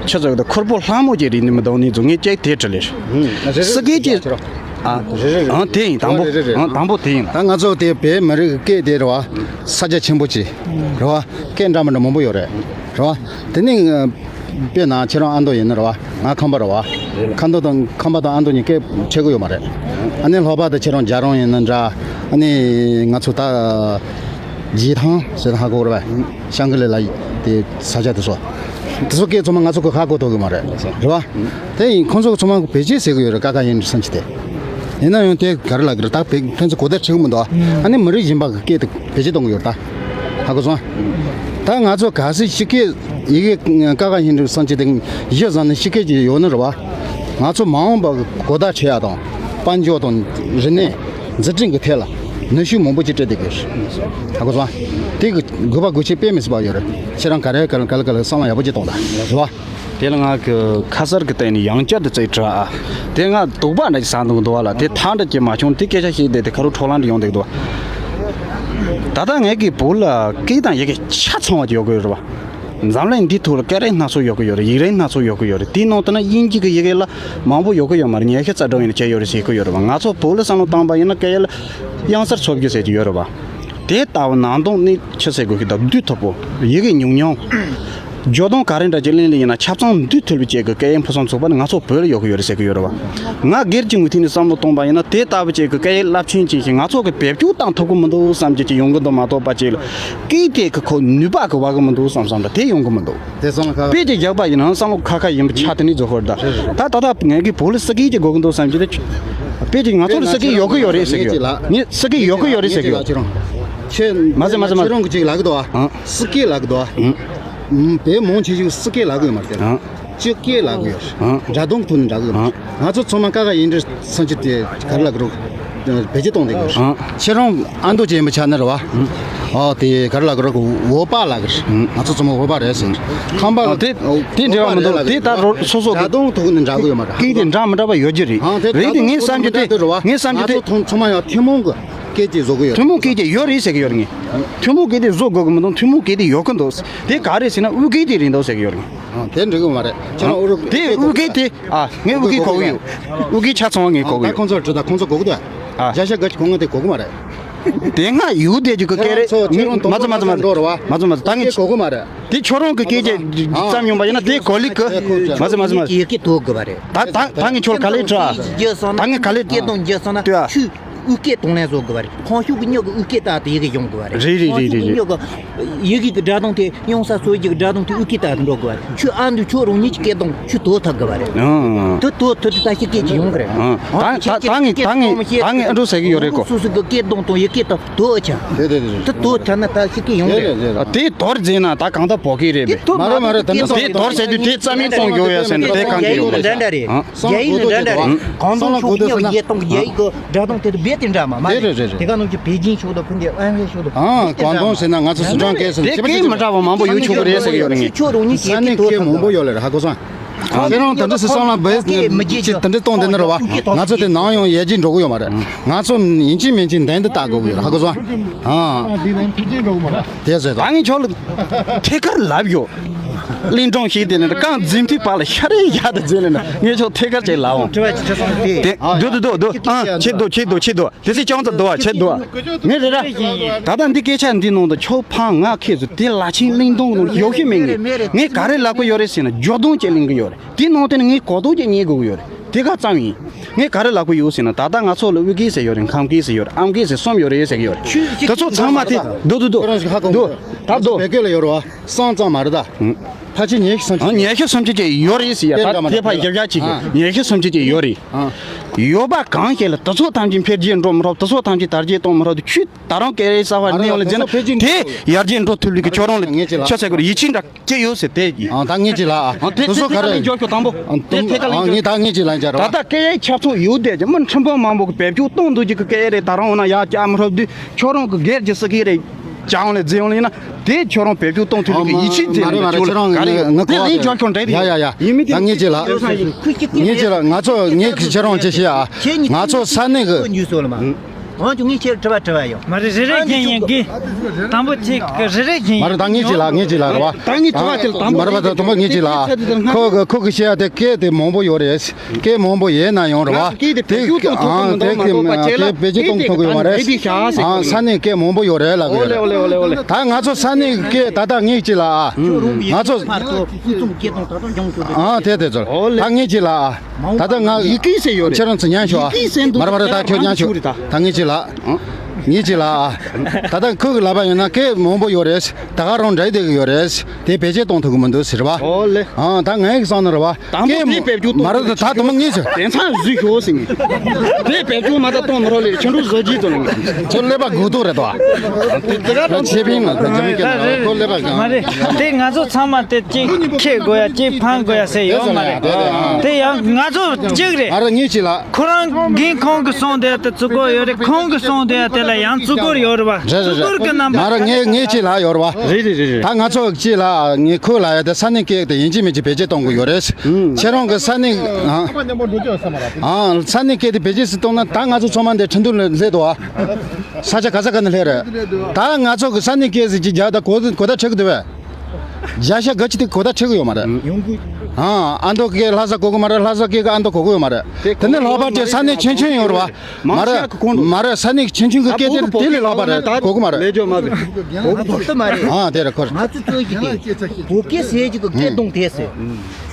ཆི་ཟེར་གི་ད་ཁུར་པོ་ལྷ་མོ་ཅེ་རིག་ནི་མི་འདུག་ནི་རྫོང་ངས་ཅེ་དེ་དྲི་ལེ། སི་ཀི་ཅེ། ཨ། རེ་རེ་རེད། ཨང་དེ་ཡིན་དང་པོ། རེ་རེ་རེད། ཨང་དང་པོ་དེ་ཡིན་ལ། ད་ང་ཚོ་དེ་བོད་མི་རིགས་སྐད་དེ་རེད་བ། ས་ཆ་ཆེན་པོ་ཅིག་རེད་བ། སྐད་འདྲ་མི་འདྲ་མང་པོ་ཡོད་རེད། རེད་བ། དེ་ནི། དཔེར་ན་ཁྱེད་རང་ཨ་མདོ་ཡིན་ན་རེད་བ། ང་ཁམས་པ་རེད་བ། ཁམས་པ་དང་ཁམས་པ་དང་ཨ་མདོ་གཉིས་སྐད་ཆེ་གི་ཡོད་མ་རེད། ཨ་ནི་ལྷོ་པ་དང་ཁྱེད་རང་རྒྱལ་རོང་ཡིན་ན་འདྲ། ཨ་ནི་ང་ཚོ་ད་རྗེས་ཐང་ཟེར་ན་ཧ་གོ་རེད་བ། ཤང་ཀི་ལི་ལ་དེ་ས་ཆ་དེ་ཚོ། དེ་ཚོ་སྐད་ཚང་མ་ང་ཚོ་གི་ཧ་གོ་ཐུབ་གི་མ་རེད། རེད་བ། དེ་ཡིན་ཁོང་ཚོ་ཚང་མ་བེད་སྤྱོད་བྱེད་གི་ཡོད་རེད་ཀ་ཁ་ཡིན་བསམ་གྱི་དེ། ཡིན་ན་ཡང་དེ་ག་རེ་ལབ་གི་རེད་ད་བེད་ཕན་ཚུན་གོ་བརྡ་འཕྲོད་གི་མི་འདུག་ཨ་ནི་མི་རིགས་གཞན་པ་གི་སྐད་དེ་བེད་སྤྱོད་གཏོང་གི་ཡོད་རེད་ད། ཧ་གོ་སོང་། ད་ང་ཚོ་གལ་སྲིད་ཕྱི་སྐད་ཡི་གེ་ཀ་ཁ་ཡིན་བསམ་གྱི་དེ་གཞི་བཟུང་ནས་ཕྱི་སྐད་ཅིག་ཡོད་ན་རེད་བ། ང་ཚོ་མ་འོངས་པ་གི་གོ་བརྡ་འཕྲོད་ཡ་དང་། དཔལ་འབྱོར་དང་རིག་གནས་འཛུགས་སྐྲུན་གྱི་ཐད་ལ་ནུས་ཤུགས་མང་པོ་ཅིག་སྤྲད་བསྡད་དགོས། ཧ་གོ་སོང་། དེ་གི་དགོས་པ་དགོས་ཆེད་དཔེ་མི་སྲིད་པ་ཡོད་རེད། ཁྱེད་རང་ག་རེ་ག་རེ་ག་ལ་ག་ལ་བསམ་བློ་ཡག་པོ་ཅིག་གཏོང་དང་རེད་བ། དེ་ལ་ང་གི་ཁ་གསར་གི་སྟེང་ནས་ཡང་བསྐྱར་དུ་བརྩད་དྲི་ཨ། དེ་ང་དོགས་པ་འདྲ་ཞིག་ཟ་འདུག་འདུག་བ་ལ་དེ་ཐག་འདྲ་ཅིག་མ་བྱུང་དེ་སྐད་ཆ་བཤད་བསྡད་དེ་ཁ་རུ་འཕྲོ་ལངས་འདྲ་ཡོང་བསྡད་འདུག་ད་ལྟ་ངས་གི་བོད་ལ་སྐད་དང་ཡི་གེ་ཆ་ཚང་བ་ཅིག་ཡོད་གི་ཡོད་རེད་བ། འཛམ་གླིང་འདིའི་ཐོག་ལ་སྐད་རིགས་སྣ་ཚོགས་ཡོད་གི་ཡོད་རེད། ཡིག་རིགས་སྣ་ཚོགས་ཡོད་གི་ཡོད་རེད། དེའི་ནང་དུ་ན་དབྱིན་ཇི་གི་ཡི་གེ་ལ་མང་པོ་ཡོད་གི་ཡོད་མ་རེད། ཉི་ཤུ་རྩ་དྲུག་ཡིན་ན་བྱས་ཡོད་རེད་ཟེར་གི་ཡོད་རེད་བ། ང་ཚོ་བོད་ལ་བསམ་བློ་བཏང་པ་ཡིན་ན་སྐད་ཡིག་ལ་དབྱངས་གསལ་ཚོ་བརྒྱད་ཟེར་གྱི་ཡོད་རེད་བ། དེ་ལྟ་བུ་ནང་དོན་ནི་ཆི་ཟེར་དགོས་ཀྱི་འདུག་བསྡུ་ཐུབ་པོ། ཡི་གེ་ཉུང་ཉུང་། སྦྱོར་སྡོམ་ག་རེ་འདྲ་ཅིག་ལེན་ལེ་ཡིན་ན་ཆ་ཚང་འདུས་ཐུབ་པའི་ཅིག་གི་སྐད་ཡིག་ཕུན་སུམ་ཚོགས་པ་ནི་ང་ཚོ་བོད་ལ་ཡོད་གི་ཡོད་རེད་ཟེར་གི་ཡོད་རེད་བ། ང་སྒེར་གྱི་ངོས་ཐད་ནས་བསམ་བློ་གཏོང་པ་ཡིན་ན་དེ་ལྟ་བུ་ཅིག་གི་སྐད་ཡིག་རླབས་ཆེན་ཅིག་ཞིག་ང་ཚོ་གི་བེད་སྤྱོད་བཏང་ཐུབ་གི་མི་འདུག་བསམ་གྱི་ཅིག་ཡོང་གི་འདུག་མ་གཏོགས་པ་ཅིག་ལ་སྐད་དེ་གི་ཁོ་ནུས་པ་གི་བ་གི་མི་འདུག་བསམ་བསམ་འདྲ་དེ་ཡོང་གི་མི་འདུག་དེ་སོང་ལ་ཁ། དཔེ་ཅིག་རྒྱག་པ་ཡིན་ན་བསམ་བློ་ཁ་ཁ་ཡིན་པ་ཆ་དེ་ནས་རྫོགས་ཧོར་ད། ད་ད་ལྟ་ངས་གི་བོད་ལ་སི་ཀི་ཅིག་དགོས་གི་འདུག་བསམ་གྱི་དེ། དཔེ་ཅིག་ང་ཚོ་ལ་སི་ཀི་ཡོད་གི་ཡོད་རེད་ཟེར་གི་ཡོད། ངས་སི་ཀི་ཡོད་གི་ཡོད་རེད་ཟེར་གི་ཡོད། ཁྱེད་མ་ཟེར་མ་ཟེར་མ། ཁྱེད་རང་གི་ཅིག་ལབ་གི་འདུག་ཨ། ཨང་། སི་ཀི་ལབ་གི་འདུག་ཨ། ཨང་། བོད་མང་ཆེ་ཤོས་སི་ཀི་ལབ་གི་ཡོད་མ་རེད། ཨང་། སྤྱི་སྐད་ལབ་གི་ཡོད། ཨང་། སྒྲ་གདངས་ཐོག་ནས་འདྲ་གི་ཡོད། ཨང་། ང་ཚོ་ཚང་མ་ཀ་ཁ་ཡིན་འདྲ་སང་ཕྱི་དེ་ག་རེ་ལབ་གི་རེད། བེད་སྤྱོད་གཏོང་བསྡད་གི་ཡོད། ཨང་། ཁྱེད་རང་ཨ་མདོ་ཅན་པ་ཆགས་ན་རེད་བ། ཨ་དེ་ག་རེ་ལབ་གི་རེད། བོད་པ་ལབ་གི་རེད། ང་ཚོ་ཚང་མ་བོད་པ་རེད་ཟེར། ཁམས་པ། ཨ་དེ་དེ་འདྲ་བ་མི་འདུག་དེ་ད་རོ་སོ་སོ་གི་སྒྲ་གདངས་ཐོག་ནས་འདྲ་གི་ཡོད་མ་རེད། སྐད་དེ་འདྲ་མི་འདྲ་བ་ཡོད་ཀྱི་རེད། ཨང་དེ་རེད་དེ་ངས་བསམ་རྒྱུ་དེ་ངས་བསམ་རྒྱུ་དེ། ང་ཚོ་ཚང་མ་ཡང་ཐུན་མོང་གི་སྐད་ཅིག་བཟོ་གི་ཡོད། ཐུན་མོང་སྐད་ཅིག་ཡོད་རེད་ཟེར་གི་ཡོད་རེད། ངས་ཐུན་མོང་སྐད་དེ་བཟོ་དགོས་གི་མི་འདུག་ཐུན་མོང་སྐད་དེ་ཡོད་གི་འདུག་དེ་ག་རེ་ཟེར་ན་དབུས་སྐད་དེ་རེད་འདུག་ཟེར་གི་ཡོད་རེད། ཨང་དེ་འགྲིག་གི་མ་རེད། ཁྱེད་རང་ཨུ་རུ་དེ་དབུས་སྐད་དེ། ཨ་ངས་དབུས་སྐད་གོ་གི་ཡོད། དབུས་སྐད་ཆ་ཚང་བ་ངས་གོ་གི་ཡོད། ཁོང་ཚོར་དྲི་ད་ཁོང་ཚོ་གོ་གི་འདུག་ཨ། བརྒྱ་ཆ་བརྒྱ་ཅིག་གོ་ང་དེ་གོ་གི་མ་རེད། དེ་སྔ་ཡུལ་དེ་ཅིག་གི་སྐད་རེད། ཁྱེད་རང་ཚོ་ཁྱེད་རང་མ་ཚོ་མ་ཚོ་མ་ཚོ་འགྲོ་རེད་བ། མ་ཚོ་མ་ཚོ་ད་ངས་གོ་གི་མ་རེད། དེ་ཁྱོད་རང་གི་སྐད་ཆ་བརྩམས་ཡོང་པ་ཡིན་ན་དེ་གོ་ལི་གི། མ་ཚོ་མ་ཚོ་མ་ཚོ། ཡི་གེ་དོ་གི་བ་རེད། ད་ད་ད་ངས་ཁྱོད་ག་ལེ་དྲི་ཨ། ད་ངས་ག་ལེ། སྐད་གཏོང་རྒྱུ་སོང་ན་ལྟོས་ཨ། ཆུ་དབུས་སྐད་གཏོང་ལེན་བཟོ་དགོས་པ་རེད། ཁོང་ཤུགས་ཀྱི་མྱུ་གུ་དབུས་སྐད་ལྟར་དུ་ཡི་གེ་ཡོང་དགོས་པ་རེད། རེད་རེད་རེད་རེད། ཁོང་ཤུགས་ཀྱི་མྱུ་གུ་ཡི་གེ་གི་སྒྲ་གདངས་དེ་ཡོང་ས་སོ་ཡི་གེ་གི་སྒྲ་གདངས་དེ་དབུས་སྐད་ལྟར་དུ་འགྲོ་དགོས་པ་རེད། ཁྱོད་ཨ་འདུ་ཁྱོད་རང་ཉིད་ཀྱི་སྐད་གདངས་ཁྱོད་དོ་ཐག་དགོས་པ་རེད། ཨང་། དེ་དོ་ཐག་དུས་ད་ཤི་སྐད་ཅིག་ཡོང་གི་རེད། ཨང་། ད་ད་ད་ངས་ད་ངས་ད་ངས་ཨ་འགྲོ་ཟེར་གི་ཡོད་རེད་གོ། སོ་སོ་གི་སྐད་གདངས་དང་ཡི་གེ་དང་དོ་ཨ་ཆ། རེད་རེད་རེད། དེ་དོ་ཐག་ན་ད་ཤི་སྐད་ཡོང་གི་རེད། དེ་དོར་རྫས་ན་ད་གང་ལྟར་བོད་སྐད་རེད་པས། མ་རེད་མ་རེད། དེ་ཚོ་དེ་དོར་ཟེར་དུས་དེ་རྩ་མེད་གཏོང་རྒྱུ་ཡོད་ཟེར་ན་དེ་གང་གི་ཡོད་རེད། འདྲ་འདྲ་རེད། ཨང་། རྒྱ་ཡིག་ནི་འདྲ་འདྲ་རེད། ཨང་། གང་དུ་ཆོག་གི་ཉོ་ཡེ་གཏོང་གི་རྒྱ་ཡིག་གི་སྒྲ་གདངས་དེ་དུ་རྦད་དེ་འདྲ་མ་མ་རེད། རེད་རེད་རེད། དེ་ག་ནང་གི་པེ་ཅིན་ཕྱོགས་དང་ཕུན་དེ་ཨན་ཧུའེ་ཕྱོགས་དང་ཨང་། རྦད་དེ་ཀོང་ཏུང་ཟེར་ན་ང་ཚོ་སི་ཁྲོན་སྐད་ཟེར་ན་དེ་ཁྱད་པར་ཅན་སྐད་མི་འདྲ་བ་མང་པོ་ཡོད་ཆོག་གི་རེད་ཟེར་གི་ཡོད་རེད་ངས། ཁྱོད་རང་ཉིད་ས་གནས་སྐད་མང་པོ་ཡོད་ལེ་རེད་ཧ་གོ་སོང་། ཁྱེད་རང་དེ་འདྲ་སི་སོང་ལ་བས་ཅི་དེ་འདྲ་གཏོང་དེ་ནི་རེད་བ། ང་ཚོ་དེ་ནང་ཡོང་ཡལ་གྱི་འགྲོ་གི་ཡོད་མ་རེད། ང་ཚོ་ཡིན་གཅིག་མིན་གཅིག་འདན་དུ་བཏགས་དགོས་ཀྱི་ཡོད་རེད་ཧ་གོ་སོང་། ཨང་། དེ་ཟེར་ད་ངས་ཁྱོད་ལ་ཐད་ཀར་ལབ་ཡོད། གླིང་སྒྲུང་ཞིག་དེ་ནི་རྐང་འཛིན་མཐུད་པ་ལ་ཤ་རེ་ཡག་ཏུ་འཛིན་ལེ་ན་ངས་ཆོག་ཐད་ཀར་ཅིག་ལབ་འོང་། དྲི་བ་ཅིག་དྲི་སོང་དེ། དེ་འདུག་འདུག་འདུག་འདུག་ཨང་། ཆེ་འདུག་ཆེ་འདུག་ཆེ་འདུག་དེ་ཚེ་ཅང་ཙམ་འདུག་བ་ཆེ་འདུག་བ། ངས་རེ་ར། ད་ལྟ་འདི་སྐད་ཆ་འདི་ནང་དུ་ཆོག་ཕང་ང་ཁྱེད་ཚོ་དེ་ལ་ཆེན་གླིང་སྒྲུང་ནང་ཡོད་ཤེས་མེད་ངས་ངས་ག་རེ་ལབ་གི་ཡོད་རེད་ཟེར་ན་སྦྱོར་སྡོམ་ཅིག་གླེང་གི་ཡོད་རེད། དེ་ནང་དེ་ནི་ངས་གོ་རྟོགས་ཅིག་རྙེད་དགོས་ཀྱི་ཡོད་རེད། དེ་ག་ཙམ་ཡིན། ངས་ག་རེ་ལབ་ཀྱི་ཡོད་ཟེར་ན། ད་ལྟ་ང་ཚོ་ལ་དབུས་སྐད་ཟེར་ཡོད་རེད། ཁམས་སྐད་ཟེར་ཡོད་རེད། ཨམ་སྐད་ཟེར་གསུམ་ཡོད་རེད་ཟེར་གྱི་ཡོད་རེད། དེ་ཚོ་ཚང་མ་དེ་འདུག་འདུག་འདུག་ཁོ་རང་ཞིག་ཧ་གོ་འདུག་ད་འདུག་བོད་སྐད་ལ་ཡོད་རེད་བ། སང་ཙང་མ་རེད་ད། ཕལ་ཆེར་ཉི་ཤུ་སུམ་ཅུ། ཨ། ཉི་ཤུ་སུམ་ཅུ་ཅིག་ཡོད་རེད་ཟེར་ཡ། ད་དེ་ཕར་ཞིབ་ཆ་བྱེད་ཀྱི། ཨ། ཉི་ཤུ་སུམ་ཅུ་ཅིག་ཡོད་རེད། ཨ། ཡོད་པ་གང་ཞིག་ལ་དེ་ཚོ་ཐམས་ཅད་འཕེལ་རྒྱས་འགྲོ་མི་ཐུབ། དེ་ཚོ་ཐམས་ཅད་དར་རྒྱས་གཏོང་མི་ཐུབ། ཁྱོད་ད་རུང་སྐད་ཡིག་གསར་པ་ནས་ཡོང་ལ་འཛིན་དེ་ཡར་རྒྱས་འགྲོ་ཐུབ་ལུགས་ཀྱི་ཁྱོད་རང་ལ་ཆ་བཞག་དགོས་རེད། ཡིད་ཆེས་འདྲ་སྐྱེ་ཡོད་ཟེར་དེ་གི། ཨ། ད་ངས་ཅིག་ལ། ཨ། དེ་དེ་ཐད་ཀ་ལ་འཇོག་ཤོག་དང་པོ། ཨ། དེ་ཐད་ཀ་ལ་ཨ། འཇོག་ངས་ད་ངས་ཅིག་ལ་འཇོག་ར་བ། ད་ལྟ་སྐད་ཡིག་ཁྱབ་ཚུགས་ཡོད་དེ་ཀྱི་མི་ཁྲིམས་དཔོན་མང་པོ་གི་བེད་སྤྱོད་གཏོང་འདུག་ཀྱི་སྐད་ཡིག་རེད། ད་རུང་འོ་ན་ཡར་བསྐྱར་མི་ཐུབ་དུས་ཁྱོད་རང་གི་སྒེར་གྱི་སྲིད་སྐད་རེད། བྱ་འོང་ལས་རྫི་འོང་ལས་ན་དེ་ཁྱོད་རང་བེད་སྤྱོད་གཏོང་ཐུབ་ལུགས་ཀྱི་ཡིད་ཆེས་དེ་མ་རེད་མ་རེད། ཁྱོད་རང་ག་རེ་ང་གོ་བ་དེ་ལས་འཇོག་ཁྱོད་འདྲ་དེ་ཡ་ཡ་ཡ། ཡིན་མིན་དེ་ད་ངས་ཅིག་ལ། ངས་ཅིག་ལ། ང་ཚོ་ངས་ཁྱེད་རང་ཅིག་བཤད་ཨ། ང་ཚོ་ས་གནས་གི། འོན་ཀྱང་ངས་ཁྱེད་དྲི་བ་དྲི་བ་ཡོད། མ་རེད། རེ་རེ་བཞིན་ཡིན་གི། དང་པོ་ཁྱེད་ཀྱི་རེ་རེ་བཞིན་མ་རེད། ད་ངས་ཅིག་ལ། ངས་ཅིག་ལ་རེད་བ། ད་ངས་དྲི་བ་དེ་ལ་དང་པོ། མ་རེད་བ། ད་དང་པོ་ངས་ཅིག་ལ། ཁོ་གི་ཁོ་གི་བཤད་ཡ་དེ་སྐད་དེ་མང་པོ་ཡོད་རེད། སྐད་མང་པོ་ཡོད་ན་ཡང་རེད་བ། སྐད་དེ་བེད་སྤྱོད་གཏོང་ཐུབ་མི་འདུག་མ་གཏོགས་པ་ཁྱེད་ལ་སྐད་བེད་སྤྱོད་གཏོང་ཐུབ་ཀྱི་ཡོད་མ་རེད། ཨ། ས་གནས་སྐད་མང་པོ་ཡོད་རེད་ལབ་གི་ཡོད་རེད། ད་ང་ཚོ་ས་གནས་སྐད་ད་ལྟ་ངས་ཅིག་ལ་ཨ། ང་ཚོ། ཨ། དེ་དེ་ཚོ་ད་ངས་ཅིག་ལ་ཨ། ད་ལྟ་ང་ཡི་གེ་ཟེར་ཡོད་རེད། ཁྱེད་རང་ཚོ་ཉན་ཤོག་ཨ། ཡི་གེ་ཟེར་འདུག་མ་རེད་མ་རེད། ད་ཁྱོད་ཉན་ཤོག་ད་ངས་ཅིག་ལ་ཨ། ངས་ཅིག་ལ་ཨ། ད་ལྟ་ཁོ་གི་ལབ་པ་ཡིན་ན་སྐད་མང་པོ་ཡོད་རེད། ད་ག་རང་འདྲ་བསྡད་ཀྱི་ཡོད་རེད། དེ་བེད་སྤྱོད་གཏོང་ཐུབ་ཀྱི་མི་འདུག་ཟེར་བ། ཨོ་ལེ། ཨ། ད་ངའི་བསམ་ན་རེད་བ། དང་པོ་དེ་བེད་སྤྱོད་གཏོང་མ་རེད། ད་དུང་ངས་ཟེར། དེང་སང་བཟོས་ཤོག་ཟེར་ངས། དེ་བེད་སྤྱོད་མ་ད་གཏོང་མི་རོགས་ལས་ཁྱེད་འགྲོ་བཟོ་རྒྱུ་དང་། ཁྱོད་ཀླད་པ་སྒུག་ཐུབ་རེད་དོ། དེ་ག་ད་ཆེ་ཕིང་ལ་ད་ཅི་མི་སྐད་ན་ཁོ་ཀླད་པ་གང་། མ་རེད། དེ་ང་ཚོ་ཚང་མ་དེ་གཅིག་ཁེ་དགོས་ཡ་གཅིག་ཕང་དགོས་ཡ་ཟེར་ཡོད་མ་རེད། དེ་ཡང་ང་ཚོ་གཅིག་རེད། ཨ་རེ་ངས་ཅིག་ལ། ཁོ་རང་གིས་ཁོང་གི་གསུང་དེ་ད་བཙུགས་དགོས་ཡོད་རེད། ཁོང་གི་གསུང་དེ་དེ་ལ་ཡང་བཙུགས་དགོས་ཡོད་རེད་བ། རེད་རེད་བཙུགས་དགོས་རེད། ཀྱི་རྣམ་པ། མ་རེད། ངས་ངས་ཅིག་ལ་ཡོད་རེད་བ། རེད་རེད་རེད་རེད། ད་ང་ཚོ་ཅིག་ལ་ངས་ཁོ་ལ་ཡ་དེ་ས་གནས་སྐད་དེ་ཡིན་གཅིག་མིན་གཅིག་བེད་སྤྱོད་གཏོང་དགོས་ཡོད་རེད། ཁྱེད་རང་གི་ས་གནས། ཨ། ས་གནས་སྐད་དེ་བེད་སྤྱོད་སུ་གཏོང་ན་ད་ང་ཚོ་ཚང་མ་འདི་ཁྲིན་ཏུའུ་ལ་སླེབས་འདུག་ཨ། ས་ཆ་ག་ས་ག་ནས་སླེབས་རེད། ད་ང་ཚོ་གི་ས་གནས་སྐད་ཟེར་གྱི་རྒྱ་ད་གོ་གོ་ད་ཁྲིད་གི་འདུག་བས། རྒྱ་ཤ་ག་ཅི་དེ་གོ་ད་ཁྲིད་གི་ཡོད་མ་རེད། ཨ། ཨ་མདོ་སྐད་ལྷ་ས་གོ་གི་མ་རེད། ལྷ་ས་སྐད་གི་ཨ་མདོ་གོ་གི་ཡོད་མ་རེད། དེ་ནས་ལྷག་པར་དུ་ས་གནས་ཆུང་ཆུང་ཡོད་རེད་བ། མ་རེད། མ་རེད། ས་གནས་ཆུང་ཆུང་གི་སྐད་དེ་དེ་ལས་ལྷག་པ་རེད། གོ་གི་མ་རེད། ལས་ཇོ་མ་རེད། གོ་གི་མ་རེད། ཨ་དེ་རེད་ཁོ། ང་ཚོ་ཚོས་ཀྱི་དེ་བོད་སྐད་ཟེར་གྱི་གི་སྐད་གདངས་དེ་ཟེར།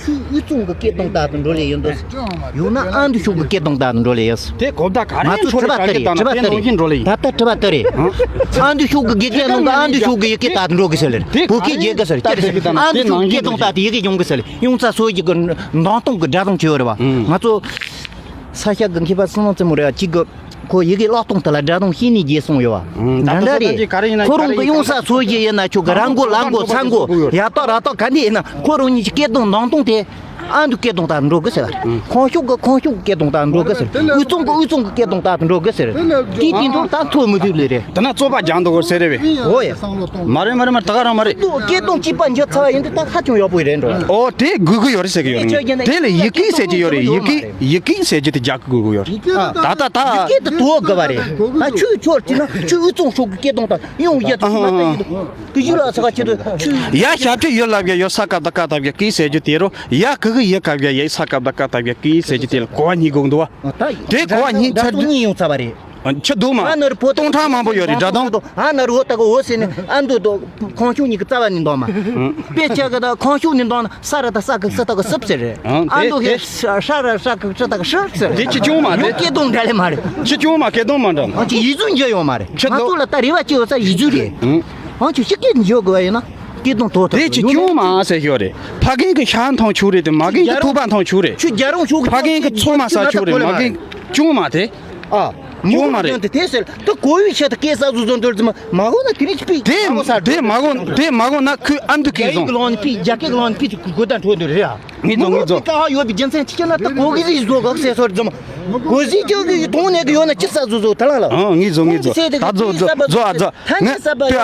ཆུ་དབུས་གཙང་གི་སྐད་གདངས་ལྟར་དུ་འགྲོ་ལེ་ཡིན་འདུག་ཡང་ན་ཨ་མདོ་ཕྱོགས་ཀྱི་སྐད་གདངས་ལྟར་དུ་འགྲོ་ལེ་ཡིན། དེ་གོ་བརྡ་ག་རེ། ང་ཚོ་དྲི་བ་དེ་རེད། དྲི་བ་དེ་རེད། ད་ལྟ་དྲི་བ་དེ་རེད། ཨ་མདོ་ཕྱོགས་ཀྱི་དགེ་རྒན་ནང་གི་ཨ་མདོ་ཕྱོགས་ཀྱི་ཡི་གེ་ལྟར་དུ་འགྲོ་གི་ཟེར་ལེ། བོད་སྐད་རྒྱལ་གི་ཟེར། ལྟ་རེ་ཟེར། ཨ་མདོ་ཕྱོགས་ཀྱི་སྐད་གདངས་ལྟར་དུ་ཡི་གེ་ཡོང་གི་ཟེར་ལེ། ཡོང་ས་སོ་ཡི་གི་མདང་སྟོང་གི་སྒྲ་གདངས་ཆེ་བ་རེད་བ། ང་ཚོ་ས་ཤ་གི་མཁས་པ་སུ་ནང་ཙེ་མོ་རེད་བ། གཅིག་གི་ཁོ་ཡི་གེ་ཀློག་སྟངས་དེ་ལ་སྒྲ་གདངས་ཤེས་ནས་རྒྱས་སོང་ཡོད་བ། ད་འདྲ་རེད། ཁོ་རང་གི་ཡོང་ས་སོ་ཡི་ཡིན་ན་ཆོག་གི། ར་མགོ་ལ་མགོ་ཚ་མགོ་ཡ་ཏོག་ར་ཏོག་ག་འདི་ཡིན་ན་ཁོ་རང་ཉིད་ཀྱི་སྐད་གདངས་མདང་སྟོང་དེ། ཨ་མདོ་སྐད་གདངས་ལྟར་འགྲོ་གི་ཟེར། ཁོང་ཕྱོགས་ཀྱི་ཁོང་ཕྱོགས་སྐད་གདངས་ལྟར་འགྲོ་གི་ཟེར། དབུས་གཙང་གི་དབུས་གཙང་གི་སྐད་གདངས་ལྟར་འགྲོ་གི་ཟེར། དེའི་དེ་འདུག་ད་ཚོད་མི་ཐུབ་ལེ་རེད། དེ་ན་རྩོད་པ་རྒྱག་འདུག་གོ་ཟེར་རེད་བས། འོ་ཡ། མ་རེད་མ་རེད་མ་རེད། ད་ག་རང་མ་རེད། སྐད་གདངས་གཅིག་པ་འཇོག་ཚར་བ་ཡིན་དུས་ད་ཧ་ཅང་ཡག་པོ་རེད་འགྲོ། ཨོ་དེ་དགོས་ཀྱི་ཡོད་རེད་ཟེར་གྱི་ཡོད་རེད། དེ་ལ་ཡི་གེ་ཟེར་གྱི་ཡོད་རེད། ཡི་གེ་ཡི་གེ་ཟེར་གྱི་དེ་རྒྱག་དགོས་ཀྱི་ཡོད་རེད། ད་ད་ད། ཡི་གེ་དེ་དོ་དགོས་པ་རེད། ད་ཆུ་ཆོར་དེ་ན་ཆུ་དབུས་གཙང་ཕྱོགས་ཀྱི་སྐད་གདངས་དང་ཡང་ཡ་དེ་ཆུ་མ་ད་ཡིན་དུས་ཀྱི་ཡུལ་ལ་ས་ཁ་ཆེ་དུས་ཆུ། ཡ་ཞབས་ཀྱི་ཡུལ་ལ་བཞག་ཡོད་ས་སྐབས་ད་སྐབས་ད་བཞག་གི་ཟེར་གྱི་དེ་རུ། ཡ་གི་གི་ཡི་ག་བཞག་ཡ་ས་སྐབས་ད་སྐབས་ད་བཞག་གི་ཟེར་གྱི་དེ་ལ་གོ་བ་གཉིས་དགོས་འདུག་བ། དེ་གོ་བ་གཉིས་ཚར་དུས་གཉིས་ཡོང་ཚར་བ་རེད། ཆི་འདུག་མ། ཨ་ནར་བོ་སྟོང་ཕྲག་མང་པོ་ཡོད་རེད་སྒྲ་གདངས། ཨ་ནར་བོ་ད་ག་འོ་ཟེར་ནས་ཨ་མདོ་དང་ཁོང་ཕྱོགས་གཉིས་ཀྱི་རྩ་བ་ནས་འདོགས་མ། དཔེ་ཆ་གི་ད་ཁོང་ཕྱོགས་ནས་འདོགས་ན་ས་ར་ད་ས་གི་ས་ད་གི་སུབ་ཟེར་རེད། ཨ་མདོ་གི་ཧྲ་ར་ཧྲ་གི་ཧྲ་ད་གི་ཧྲི་ཟེར། དེ་ཆི་ཆུང་མ་དེ། སྐད་གདངས་འདྲ་ལེ་མ་རེད། ཆི་ཆུང་མ་སྐད་གདངས་མ་འདྲ། ཨ་ཅི་ཡིག་གཟུགས་འཇོག་ཡོད་མ་རེད། ང་ཚོ་ལ་ད་རེ་བ་ཅི་ཡོད་ས་ཡིག་གཟུགས་རེད། ཨང་ཆུ་ཤི་སྐད་འཇོག་དགོས་ཡིན་ན་སྐད་གདངས་དོ་ཐོག་དེ་ཆི་ཆུང་མ་ཟེར་ཤོག་རེད། ཕ་རྒན་གི་ཤ་མཐོང་ཆུ་རེད་དེ་མ་རྒན་གི་ཐུག་པ་མཐོང་ཆུ་རེད། ཆུ་རྒྱ་རོང་ཆུ་ཕ་རྒན་གི་ཚོ་མ་ས་ཆུ་རེད་མ་རྒན་ཆུང་མ་དེ། ཨ། ཆུང་མ་རེད། དེ་དེ་ཟེར་ད་གོ་བའི་ཆེད་དུ་སྐད་གསར་བཟོ་བཟོ་འདོད་ཙམ་མ་གོ་ན་དེ་རིགས་པི་དེ་མ་གོ་ས་དེ་མ་གོ་དེ་མ་གོ་ན་ཁོས་ཨ་མདོ་སྐད་རྒྱ་ཡིག་བཟོ། གློག་ནི་པི་རྒྱ་སྐད་གློག་ནི་པི་གོ་ད་འཕྲོ་འདོད་རེད་ཨ། ངས་བཟོ་ངས་བཟོ། ཀ་ཡོད་པའི་རྒྱུ་མཚན་ཅི་ཁྱེད་ལ་ད་གོ་གི་རིགས་བཟོ་གག་ཟེར་སོར་ཙམ། གོ་ཟིག་ཅོག་གི་ཐོང་ནས་གི་ཡོད་ན་ཅི་ས་བཟོ་བཟོ་ད་ལ་ལ། ཨང་ངས་བཟོ་ངས་བཟོ། ད་བཟོ་བཟོ་བཟོ་ཨ་བཟོ། ཐ་ནི་ས་བ་ཡ།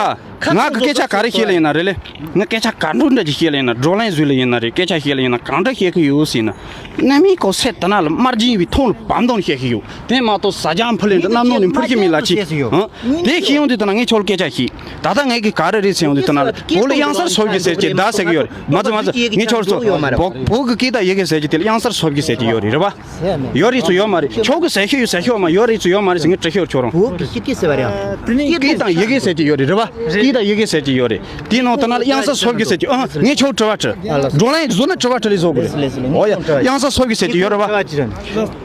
ང་གི་སྐད་ཆ་ག་རེ་བཤད་ལ་ཡིན་ན་རེད་ལེ། ང་སྐད་ཆ་ག་འདྲ་འདྲ་ཅིག་བཤད་ལ་ཡིན་ན་བགྲོ་གླེང་བཟོས་ལ་ཡིན་ན་རེད། སྐད་ཆ་བཤད་ལ་ཡིན་ན་གང་འདྲ་བཤད་གི་ཡོད་ཟེར་ན། གནམ་མེད་སྐོར་སེ་དེ་ན་ལ་དམར་རྗེན་བའི་ཐོང་ལ་བམ་དོན་བཤད་གི་ཡོད། དེ་མ་གཏོགས་ཟ་ཅང་ཕུ་ལེན་དུ་གནམ་ནོ་ནས་འཕུར་གི་མི་ལ་ཅི། ཧང་། དེ་ཤེས་ཡོང་དུས་དེ་ན་ངས་ཁྱོད་ལ་སྐད་ཆ་ཤིག་ད་ལྟ་ངས་གི་ག་རེ་རེད་ཟེར་ཡོང་དུས་དེ་ན་ལ་བོད་ལ་དབྱངས་གསལ་སོབ་ཀྱི་ཟེར་གྱི་ད་ཟེར་གི་ཡོད་རེད། མ་ཚོ་མ་ཚོ་ངས་ཁྱོད་ཚོ་བོད་བོད་གི་སྐད་དང་ཡི་གེ་ཟེར་གྱི་དེ་ལ་དབྱངས་གསལ་སོབ་ཀྱི་ཟེར་གྱི་ཡོད་རེད་རེད་པ། ཡོད་རེད་ཚོ་ཡོད་མ་རེད། ཁྱོད་ཀྱི་ཟེར་ཤེས་ཡོད་ཟེར་ཤེས་ཡོད་མ་ཡོད་རེད་ཚོ་ཡོད་མ་རེད་ཟེར་ངས་དྲི་ཤེས་ཡོད་ཁྱོད་རང་། བོད་ཀྱི་ཤི་སྐད་ཟེར་བ་རེད། དེ་ནས་སྐད་དང་ཡི་གེ་ཟེར་གྱི་ཡོད་རེད་རེད་པ། སྐད་དང་ཡི་གེ་ཟེར་གྱི་ཡོད་རེད། དེའི་ནང་དུ་ན་དབྱངས་གསལ་སོབ་ཀྱི་ཟེར་གྱི་ཨང་ངས་ཁྱོད་དྲི་བ་དྲི། བགྲོ་གླེང་བཟོ་ན་དྲི་བ་དྲི་ལས་བཟོ་དགོས་རེད། ཨོ་ཡ་དབྱངས་གསལ་སོབ་ཀྱི་ཟེར་གྱི་ཡོད་རེད་པ།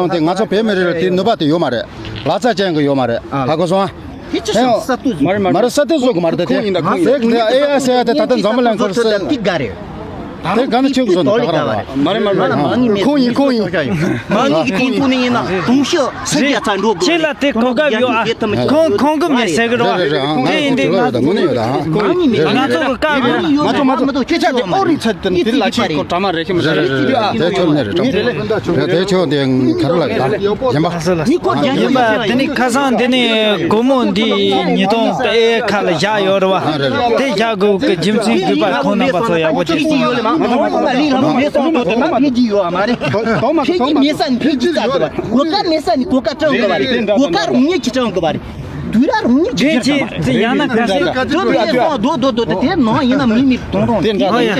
རང་དེ་ང་ཚོ་བོད་མི་རིགས་ལ་དེ་ནུས་པ་དེ་ཡོད་མ་རེད། ལག་ཆ་ཅན་གྱི་ཡོད་མ་རེད། ཧ་གོ་སོང་ཨ། དེ་ཅི་ཞིག་ས་ཏུ་ཟུག་མ་རེད་མ་རེད། ས་ཏུ་ཟུག་མ་རེད་དེ། ཁོང་ཡིན་ད་ཁོང་ཡིན། དེ་དེ་ཨེ་ཨ་ཟེར་ཡ་དེ་ད་ལྟ་འཛམ་བུ་གླིང་ཁོར་ས། དེ་ག་རེད། དེ་ག་ནས་ཆོས་གོ་སོང་ནི་ག་རང་ར། མ་རེད་མ་རེད་མ་རེད། ཁོང་ཡིན་ཁོང་ཡིན། མ་ངེས་ཀྱི་སྟེང་ཐུག་ནས་ཡིན་ན་དུང་ཕྱུར་སུམ་བརྒྱ་ཚར་འགྲོ་དགོས་རེད། ཁྱེད་ལ་དེ་གོ་སྐབས་ཡོད་ཨ། ཁོང་ཁོང་གི་མི་ཟེར་གི་རོ། དེ་ཡིན་དུས་ང་ཚོ་གི་སྐབས་ང་ཚོ་གི་སྐབས་ཡོད། མ་གཏོགས་གི་སྐབས་ཡོད། མ་གཏོགས་ཁྱེད་ཅག་དེ་ཨོ་རིག་ཚར་དུ་དེ་ལ་ཁྱེད་ཀྱི་གྲ་མ་རེད་ཤི་མ་རེད། དེ་ཆོས་ནས་རེད། དེ་ཆོས་དེ་ག་རུ་ལ་ག་གཞན་པ། ཡིན་པ་དེ་ནི་ཁ་སང་དེ་ནི་སྒོར་མོ་འདི་ཉིས་སྟོང་ཨེ་ཁ་ལ་བཞག་ཡོད་རེད་བ། དེ་བཞག་དགོས་ཀྱི་རྒྱུ་མཚན་དགོས་པ་ཁོང་རྣམ་པ་ཚོ་ཡག་པོ་ཅིག་གསུངས། ཁྱེད་ཀྱི་མེད་ས་ནས་ཕེབས་ཀྱི་ཡོད་མ་རེད། གོ་སྐབས་མེད་ས་ནས་གོ་སྐབས་སྤྲད་དགོས་པ་རེད། གོ་སྐབས་རང་ཉིད་ཀྱིས་སྤྲད་དགོས་པ་རེད། དུས་རབས་རང་ཉིད་ཀྱིས་སྤྲད་དགོས་པ་རེད། ཡང་ན་ག་ཚོད་དུ་དུ་ཡ་ཚོ་རྡོ་རྡོ་རྡོ་དེ་དེ་ནང་ཡིན་ན་མི་མི་གཏོང་རོགས། དེ་འདྲ་ཡིན།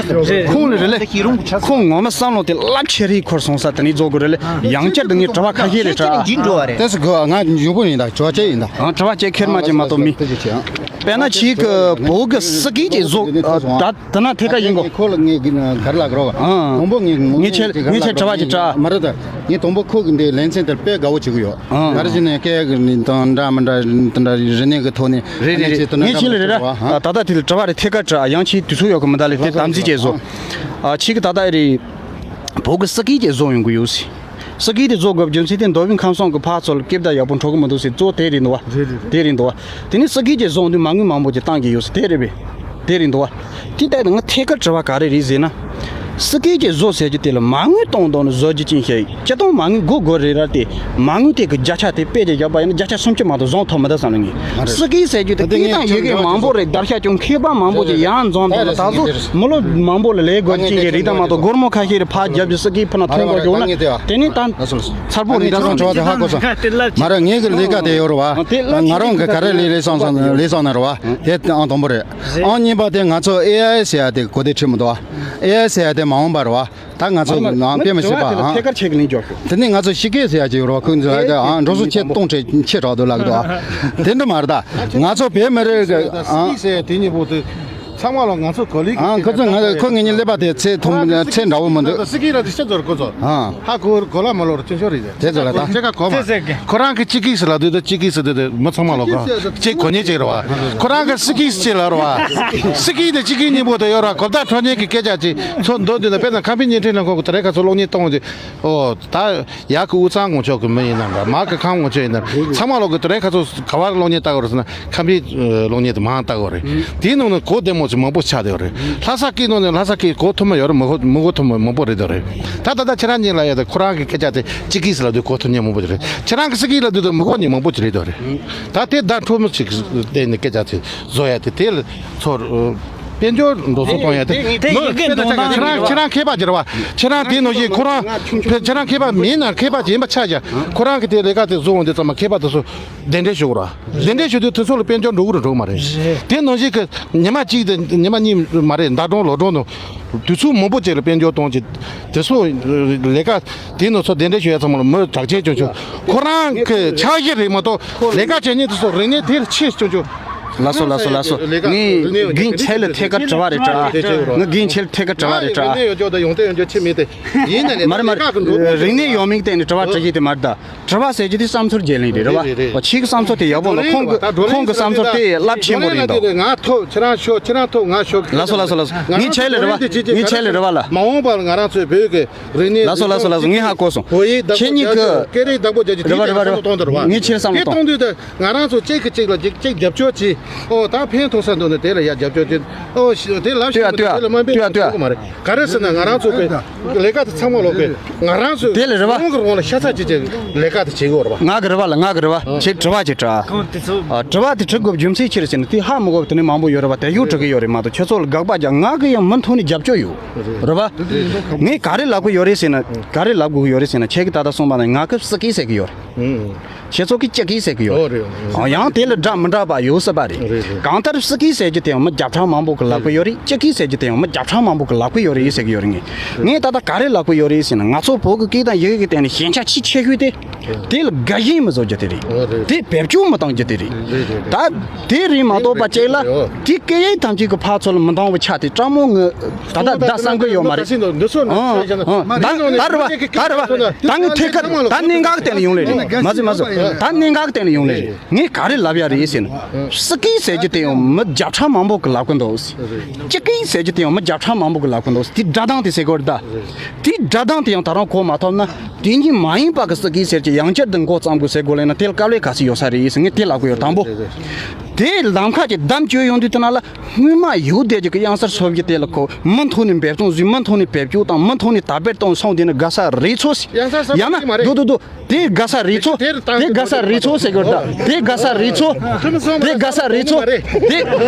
ཁོང་ལ་རེ་ལེ། ཁོང་ངོ་མ་བསམ་བློ་དེ་རླབས་ཆེ་རེད། འཁོར་སོང་ས་དེ་ནས་རྫོགས་དགོས་རེ་ལེ། ཡང་བསྐྱར་དུ་ངས་དྲི་བ་ཁ་ཤས་རེ་དྲིས། འགྲོ་བ་རེད། དེ་སུ་གོ་ང་འཇུག་པོ་ཡིན་ད་ཇོ་ཅེ་ཡིན་ད། ཨང་དྲི་བ་ཅེ་ཁེར་མ་ཅེ་མ་གཏོགས་མི། དཔེར་ན་ཁྱེད་ཀྱི་བོད་ཀྱི་སི་ཀི་ཅེ་བཟོ་ད་དེ་ན་ཐད་ཀ་ཡིན་གོ། ཁོ་ལ་ངས་ག་རེ་ལབ་དགོས་རོགས། ཨང་། དང་པོ་ངས་ངས་ཁྱེད་ངས་ཁྱེད་དྲི་བ་ཅིག་དྲིས། མ་རེད་ད། ངས་དང་པོ་ཁོ་གི་འདི་ལེ་ཚན་དེར་དཔེ་དགའ་བོ་བྱེད་ཀྱི་ཡོད། ཨང་། ག་རེ་བྱས་ནས་སྐད་ཡིག་དང་འདྲ་མི་འདྲ་དེ་འདྲ་རིག་གནས་ཀྱི་ཐོག་ནས་རེད་རེད་རེད། ངས་ཁྱེད་ལ་རེད་ར། ད་ལྟ་དེ་ལ་དྲི་བ་རེ་ཐད་ཀ་དྲིས། ཡང་ཁྱེད་དུས་ཚོད་ཡོད་གི་མི་འདུག་ལས་དེ་དམ་ཚིག་ཅེས་བཟོ། ཨ་ཁྱེད་ཀྱི་ད་ལྟ་རེད། བོད་ཀྱི་སི་ཀི་ཅེ་བཟོ་ཡོང་གི་ཡོད་སི། སི་ཀི་དེ་བཟོ་དགོས་རྒྱུ་མཚན་དེ་མདོ་དབུས་ཁམས་གསུམ་གྱི་ཕར་ཚུར་སྐད་བརྡ་ཡག་པོ་འགྲོ་གི་མི་འདུག་ཟེར་གཙོ་བོ་དེ་རེད་འདུག་བ། རེད་རེད་རེད། དེ་རེད་འདུག་བ། དེ་ནས་སི་ཀི་ཅེ་བཟོ་དུས་མ་དངུལ་མང་པོ་ཅིག་བཏང་གི་ཡོད་ཟེར་དེ་རེད་པས། དེ་རེད་འདུག་བ། དེ་ལྟར་ང་ཐད་ཀར་དྲི་བ་ག་རེ་རེད་ཟེར་ན། སི་ཀི་ཅེ་བཟོ་ཟེར་རྒྱུ་དེ་ལ་མ་དངུལ་གཏོང་གཏོང་ནས་བཟོ་རྒྱུ་ཅན་ཞིག་སྤྱིར་བཏང་མ་དངུལ་དགོས་དགོས་རེད་ར་དེ། མ་དངུལ་དེ་གི་བརྒྱ་ཆ་དེ་དཔེ་ཅིག་བཞག་པ་ཡིན་ན་བརྒྱ་ཆ་སུམ་ཅུ་མ་གཏོགས་བཟང་ཐོབ་མི་འདུག་བསམ་ལ་ངས། སི་ཀི་ཟེར་རྒྱུ་དེ་སྐད་དང་ཡི་གེ་མང་པོ་རེད། བརྡར་ཤ་ཅུང་མཁས་པ་མང་པོ་ཅིག་ཡང་འཛོམས་དང་ད་གཟོད་མི་ལོ་མང་པོ་ལ་ལས་དགོས་ཀྱི་རེད། ད་མ་གཏོགས་སྒོར་མོ་ཁ་ཤས་རེ་ཕར་རྒྱབ་ཀྱི་སི་ཀི་ཕུ་ན་ཐོན་དགོས་བྱུང་ན་དེ་ནི་ད་ཚར་པོ་རེད། ད་སོང་། དྲི་བ་དེ་ཧ་གོ་སོང་། མ་རེད། ངེད་ཀྱི་ལས་ཀ་དེ་ཡོད་རེད་བ། ང་རང་གི་ག་རེ་ལས་ལས་སོང་སོང་ལས་སོང་ན་རེད་བ། དེ་ཨང་དང་པོ་རེད། ཨང་གཉིས་པ་དེ་ང་ཚོ་ཨེ་ཨའི་ཟེར་ཡ་དེ་གོ་དེ་ཁྲིད་མི་འདུག་བ། ཨེ་ཨའི་ཟེར་ཡ་དེ་མ་འོངས་པ་རེད་བ། ད་ང་ཚོ་ནང་དཔེ་མི་སྲིད་པ་ཨང་། ཐད་ཀར་ཆེད་ཀྱི་ལན་འཇོག་ཤོག་དེ་ནས་ང་ཚོ་ཤི་སྐད་ཟེར་ཡ་ཅིག་ཡོད་རེད་བ། ཁོང་ཚོ་ཨ་ཨང་འགྲོ་སོང་ཆེད་གཏོང་ཆེད་ཆེད་དྲག་འདུག་ལབ་འདུག་ཨ། དེ་འདྲ་མ་རེད་ད། ང་ཚོ་བོད་མི་རིགས་ཀྱི་ཨང་། སི་ཀི་ཟེར་དེ་གཉིས་པོ་དེ་ཚང་མ་ལ་ང་ཚོ་གོ་ལིག་ཨང་། ཁོ་ཚོ་ང་ཁོ་ངེད་གཉིས་ཀླད་པ་དེ་ཚད་མཐོ་ཚད་འདྲ་བོ་མི་འདུག་སི་ཀི་ར་དེ་ཤ་ཚོར་ཁོ་ཚོ་ཨང་། ཧ་གོ་གོ་ལ་མ་ལོར་ཆུང་ཆུང་རེད། དེ་ཚོ་ལ་ད། ཁོ་རང་གི་སི་ཀི་ཟེར་ལབ་དུས་ད་སི་ཀི་ཟེར་དུས་ད་མི་ཚང་མ་ལ་གོ་ཅིག་གོ་ཉེ་ཅིག་རེད་བ། ཁོ་རང་གི་སི་ཀི་ཟེར་ལབ་རེད་བ། སི་ཀི་དེ་སི་ཀི་གཉིས་པོ་དེ་ཡོད་ར། གོ་བརྡ་འཕྲོད་ཉེ་གི་སྐད་ཆ་ཅིག་ཚོ་འདོན་དུས་ད། དཔེར་ན་ཁམས་པའི་བརྙན་འཕྲིན་ལས་ཁུངས་གི་དེ་རིང་ཁ་སང་གློག་བརྙན་གཏོང་དུས། ཨོ་ད་ཡག་གི་དབུས་གཙང་ངོ་ཕྱོགས་ཀྱི་མི་ཡིན་ན་འདྲ། མ་གི་ཁམས་ངོ་ཕྱོགས་ཡིན་ན་ཚང་མ་ལོག་གི་དེ་རིང་ཁ་སང་ག་བར་གློག་བརྙན་ལྟ་གི་རེད་ཟེར་ན་ཁམས་པའི་གློག་བརྙན་དེ་མང་ལྟ་གི་རེད། དེའི་ནང་ནས་གོ་བདེ་མོ་ཞིག་མང་པོ་ཆགས་བསྡད་ཡོད་རེད། ལྷ་ས་སྐད་ནང་ནས་ལྷ་ས་སྐད་གོ་ཐུབ་མ་ཡོད་རེད། མི་གོ་མི་གོ་ཐུབ་མ་མང་པོ་རེད་དོ་རེད། ད་ད་ལྟ་ཁྱེད་རང་གཉིས་ལ་ཡ་ད་ཁོ་རང་གི་སྐད་ཆ་དེ་སི་ཀི་ཟེར་ལབ་དུས་གོ་ཐུབ་མཁན་མང་པོ་ཅིག་རེད། ཁྱེད་རང་གི་སི་ཀི་ལབ་དུས་ད་མི་གོ་མཁན་མང་པོ་ཅིག་རེད་དོ་རེད། ད་དེ་བརྡ་འཕྲོད་མོ་ཅིག་བལྟས་ནས་སྐད་ཆ་དེ་བཟོ་ཡ་དེ་དེ་ལ་ཚོར། དཔལ་འབྱོར་འགྲོ་སོང་གཏོང་ཡ་དེ་དེ་ཡི་གེ་འདོན་སྟངས་ཁྱེད་རང་ཁྱེད་རང་མཁས་པ་ཅིག་རེད་བ། ཁྱེད་རང་དེ་ནང་བཞིན་ཁོ་རང་ཁྱེད་རང་མཁས་པ་མིན་ན་མཁས་པ་ཅིག་ཡིན་པ་ཆགས་ཀྱང་ཁོ་རང་གི་དེ་ལས་ཀ་དེ་བཟོ་འོང་དུས་ཙམ་མ་མཁས་པ་དེ་ཚོ་གདན་འདྲེན་ཞུ་དགོས་རེད། གདན་འདྲེན་ཞུ་དུས་དེ་ཚོ་ལ་དཔལ་འབྱོར་འགྲོ་གི་རེད་འགྲོ་གི་མ་རེད། དེ་ནང་བཞིན་གི་ཉི་མ་གཅིག་དང་ཉི་མ་གཉིས་མ་རེད། ཟླ་གྲོང་ལོ་གྲོང་དང་དུས་ཚོད་མང་པོ་ཅིག་ལ་དཔལ་འབྱོར་གཏོང་ཅིག་དེ་ཚོ་ལས་ཀ་དེ་ནང་ཚོ་གདན་འདྲེན་ཞུ་ཡ་ཚང་མ་ལ་མི་གྲགས་ཅན་ཆུང་ཆུང་ཁོ་རང་གི་འཆར་གཞི་རེད་མ་གཏོགས་ལས་ཀ་བྱེད་མཁན་དེ་ཚོ་རིག་གནས་དེ་ལ་ཆེ་ཆུང་ཆུང་། ལགས་སོ་ལགས་སོ་ལགས་སོ། ངས་རྒན་ཁྱེད་ལ་ཐད་ཀར་དྲི་བ་རེ་དྲིས། ངས་རྒན་ཁྱེད་ལ་ཐད་ཀར་དྲི་བ་རེ་དྲིས། རིག་གནས་ཡོད་ཅོག་དང་ཡོང་དོན་ཡོད་ཅོག་ཆེ་མེད་དེ་ཡིན་ན་ནས་མ་རེད་མ་རེད། རིག་གནས་ཡོད་མེད་བལྟས་ནས་དྲི་བ་དྲི་རྒྱུ་དེ་མ་རེད་ད། དྲི་བ་ཟེར་རྒྱུ་དེ་བསམ་ཚུལ་བརྗེ་ལེན་རེད་རེད་བ། རེད་རེད། ཁྱེད་ཀྱི་བསམ་ཚུལ་དེ་ཡག་པོ་འདུག་ཁོང་གི་ཁོང་གི་བསམ་ཚུལ་དེ་རླབས་ཆེན་པོ་རེད་འདུག་ང་ཐོབ་ཁྱེད་རང་ཤོར་ཁྱེད་རང་ཐོབ་ང་ཤོར། ལགས་སོ་ལགས་སོ་ལགས་སོ། ངས་ཁྱེད་ལ་རེ་བ་ངས་ཁྱེད་ལ་རེ་བ་ལ། མ་འོངས་པར་ང་རང་ཚོའི་བོད་ཀྱི་རིག་གནས། ལགས་སོ་ལགས་སོ་ལགས་སོ། ངས་ཧ་གོ་སོང་། ཁྱེད་གཉིས་ཀྱི་སྐད་རིགས་བདག་པོ་རྒྱག་རྒྱུ་དེ་རེད་བ་རེད་བ་རེད་བ། གཏོང་དུ་རེད་བ། ངས་ཁྱེད་བསམ་བློ་གཏོང་། དེ་གཏོང་དུས་དེ་ང་རང་ཚོ་གཅིག་གིས་གཅིག་ལ་གཅིག་གཅིག་རྒྱབ་སྐྱོར་བྱེད། ཨོ་ད་ཕན་ཐོགས་ས་འདུག་ནས་དེ་ལ་ཡ་རྒྱབ་སྐྱོར་བྱེད། ཨོ་ཤི་དེ་ལབ་ཤེས་མི་འདུག་དེ་ལ་དམའ་འབེབས་བྱེད་ཐུབ་ཀྱི་མ་རེད། ག་རེ་ཟེར་ན་ང་རང་ཚོ་གི་ལས་ཀ་དེ་ཚང་མ་ལོག་གི་ང་རང་ཚོས་དེ་ལ་རེད་བ། རང་གི་རང་ལ་ཤ་ཚ་བྱེད་བྱེད་ལས་ཀ་དེ་བྱེད་དགོས་རེད་བ། ང་གི་རེ་བ་ལ་ང་གི་རེ་བ་ཁྱེད་དྲི་བ་ཅིག་དྲིས། ཨ་དྲི་བ་དེ་དྲི་དགོས་རྒྱུ་མཚན་ཅི་རེད་ཟེར་ན་དེ་ཧ་མི་གོ་བ་དེ་ནི་མང་པོ་ཡོད་རེད་བ། དེ་ཡོད་དྲི་གི་ཡོད་རེད་མ་གཏོགས་ཁྱེད་ཚོ་ལ་དགག་པ་རྒྱག་ང་གི་ཡང་མུ་མཐུད་ནས་རྒྱབ་སྐྱོར་ཡོད་རེད་བ། ངས་ག་རེ་ལབ་གི་ཡོད་རེད་ཟེར་ན་ག་རེ་ལབ་དགོས་ཀྱི་ཡོད་རེད་ཟེར་ན་ཁྱེད་ཀྱིས་ད་ལྟ་གསུངས་པ་ནང་ང་གི་སི་ཀི་ཟེར་གི་ཡོད་རེད། ཁྱེད་ཚོ་གིས་སྤྱི་སྐད་ཟེར་གི་ཡོད་རེད། ཡང་དེ་ལ་འདྲ་མི་འདྲ་བ་ཡོད་སྲིད་པ་རེད། གང་ལྟར་སི་ཀི་ཟེར་རྒྱུ་དེ་ཡང་མི་བརྒྱ་ཕྲག་མང་པོ་གིས་ལབ་གི་ཡོད་རེད། སྤྱི་སྐད་ཟེར་རྒྱུ་དེ་ཡང་མི་བརྒྱ་ཕྲག་མང་པོ་གིས་ལབ་གི་ཡོད་རེད་ཟེར་གི་ཡོད་རེད། ངས་ངས་ད་ལྟ་ག་རེ་ལབ་གི་ཡོད་རེད་ཟེར་ན་ང་ཚོ་བོད་ཀྱི་སྐད་དང་ཡི་གེ་གི་སྟེང་ནས་ཞན་ཆ་ཆེས་ཆེ་ཤོས་དེ་དེ་ལ་དགའ་ཞེན་མི་བཟོ་རྒྱུ་དེ་རེད། དེ་བེད་སྤྱོད་མི་གཏོང་རྒྱུ་དེ་རེད། ད་དེ་རེད་མ་གཏོགས་པ་གཅིག་ལ་དེ་སྐད་ཡིག་ཐམས་ཅད་ཀྱི་ཕར་ཚུར་ལ་མི་འདང་བ་ཆགས་ཏེ་སྤྲང་མོ་ངོས་ད་ལྟ་བརྡ་གསང་གི་ཡོད་མ་རེད། ཨང་ཨང་། ད་ད་རེད་བ། ད་རེད་བ། ད་ངས་ཐད་ཀར་ད་གནད་འགག་གི་སྟེང་ལ་ཡོང་ལེ་རེད། མ་ཟེར་མ་ཟེར། ད་གནད་འགག་གི་སྟེང་ལ་ཡོང་ལེ་རེད། ངས་ག་རེ་ལབ་ཡ་རེད་ཟེར་ན། སི་ཀི་ཟེར་རྒྱུ་དེ་ཡང་མི་བརྒྱ་ཕྲག་མང་པོ་གི་ལབ་གི་འདུག་སྤྱི་སྐད་ཟེར་རྒྱུ་དེ་ཡང་མི་བརྒྱ་ཕྲག་མང་པོ་གི་ལབ་གི་འདུག་དེ་སྒྲ་གདངས་དེ་ཟེར་དགོས་རེད་ད། དེ་སྒྲ་གདངས་དེ་ཡང་ད་རུང་གོ་མ་ཐུབ་ན། དེ་གཉིས་མ་ཡིན་པ་གི་སི་ཀི་ཟེར་གྱི་ཡང་བསྐྱར་དུ་མགོ་བརྩམས་དགོས་ཟེར་དགོས་ལེ་ན། དེ་ལ་དཀའ་ལས་ག་ཚོད་ཡོད་ས་རེད་ཟེར། ངས་དེ་ལབ་གི་ཡོད། དང་པོ། དེ་ལམ་ཁ་གྱི་གཏམ་བརྗོད་ཡོང་དུས་དེ་ན་ལ། སྔོན་མ་ཡོད་བསྡད་ཀྱི་གི་གཡང་གཟར་འཚོལ་རྒྱུ་དེ་ལ་ཁོ་མུ་མཐུད་ནས་འབད་བརྩོན་བཟོས། མུ་མཐུད་ནས་བེད་སྤྱོད་བཏང་། མུ་མཐུད་ནས་དར་སྤེལ་གཏོང་སོང་དེ་ནི་དགའ་ས་རེད་ཚོ་ཟེར། གཡང་གཟར་འཚོལ་ཡང་ན་རྒྱུ་མ་རེད། དུ་དུ་དུ། དེ་དགའ་ས་རེད་ཚོ། དེ་དགའ་ས་རེད་ཚོ་ཟེར་གི་རེད་ད། དེ་དགའ་ས་རེད་ཚོ། དེ་དགའ་ས་རེད་ཚོ། དེ་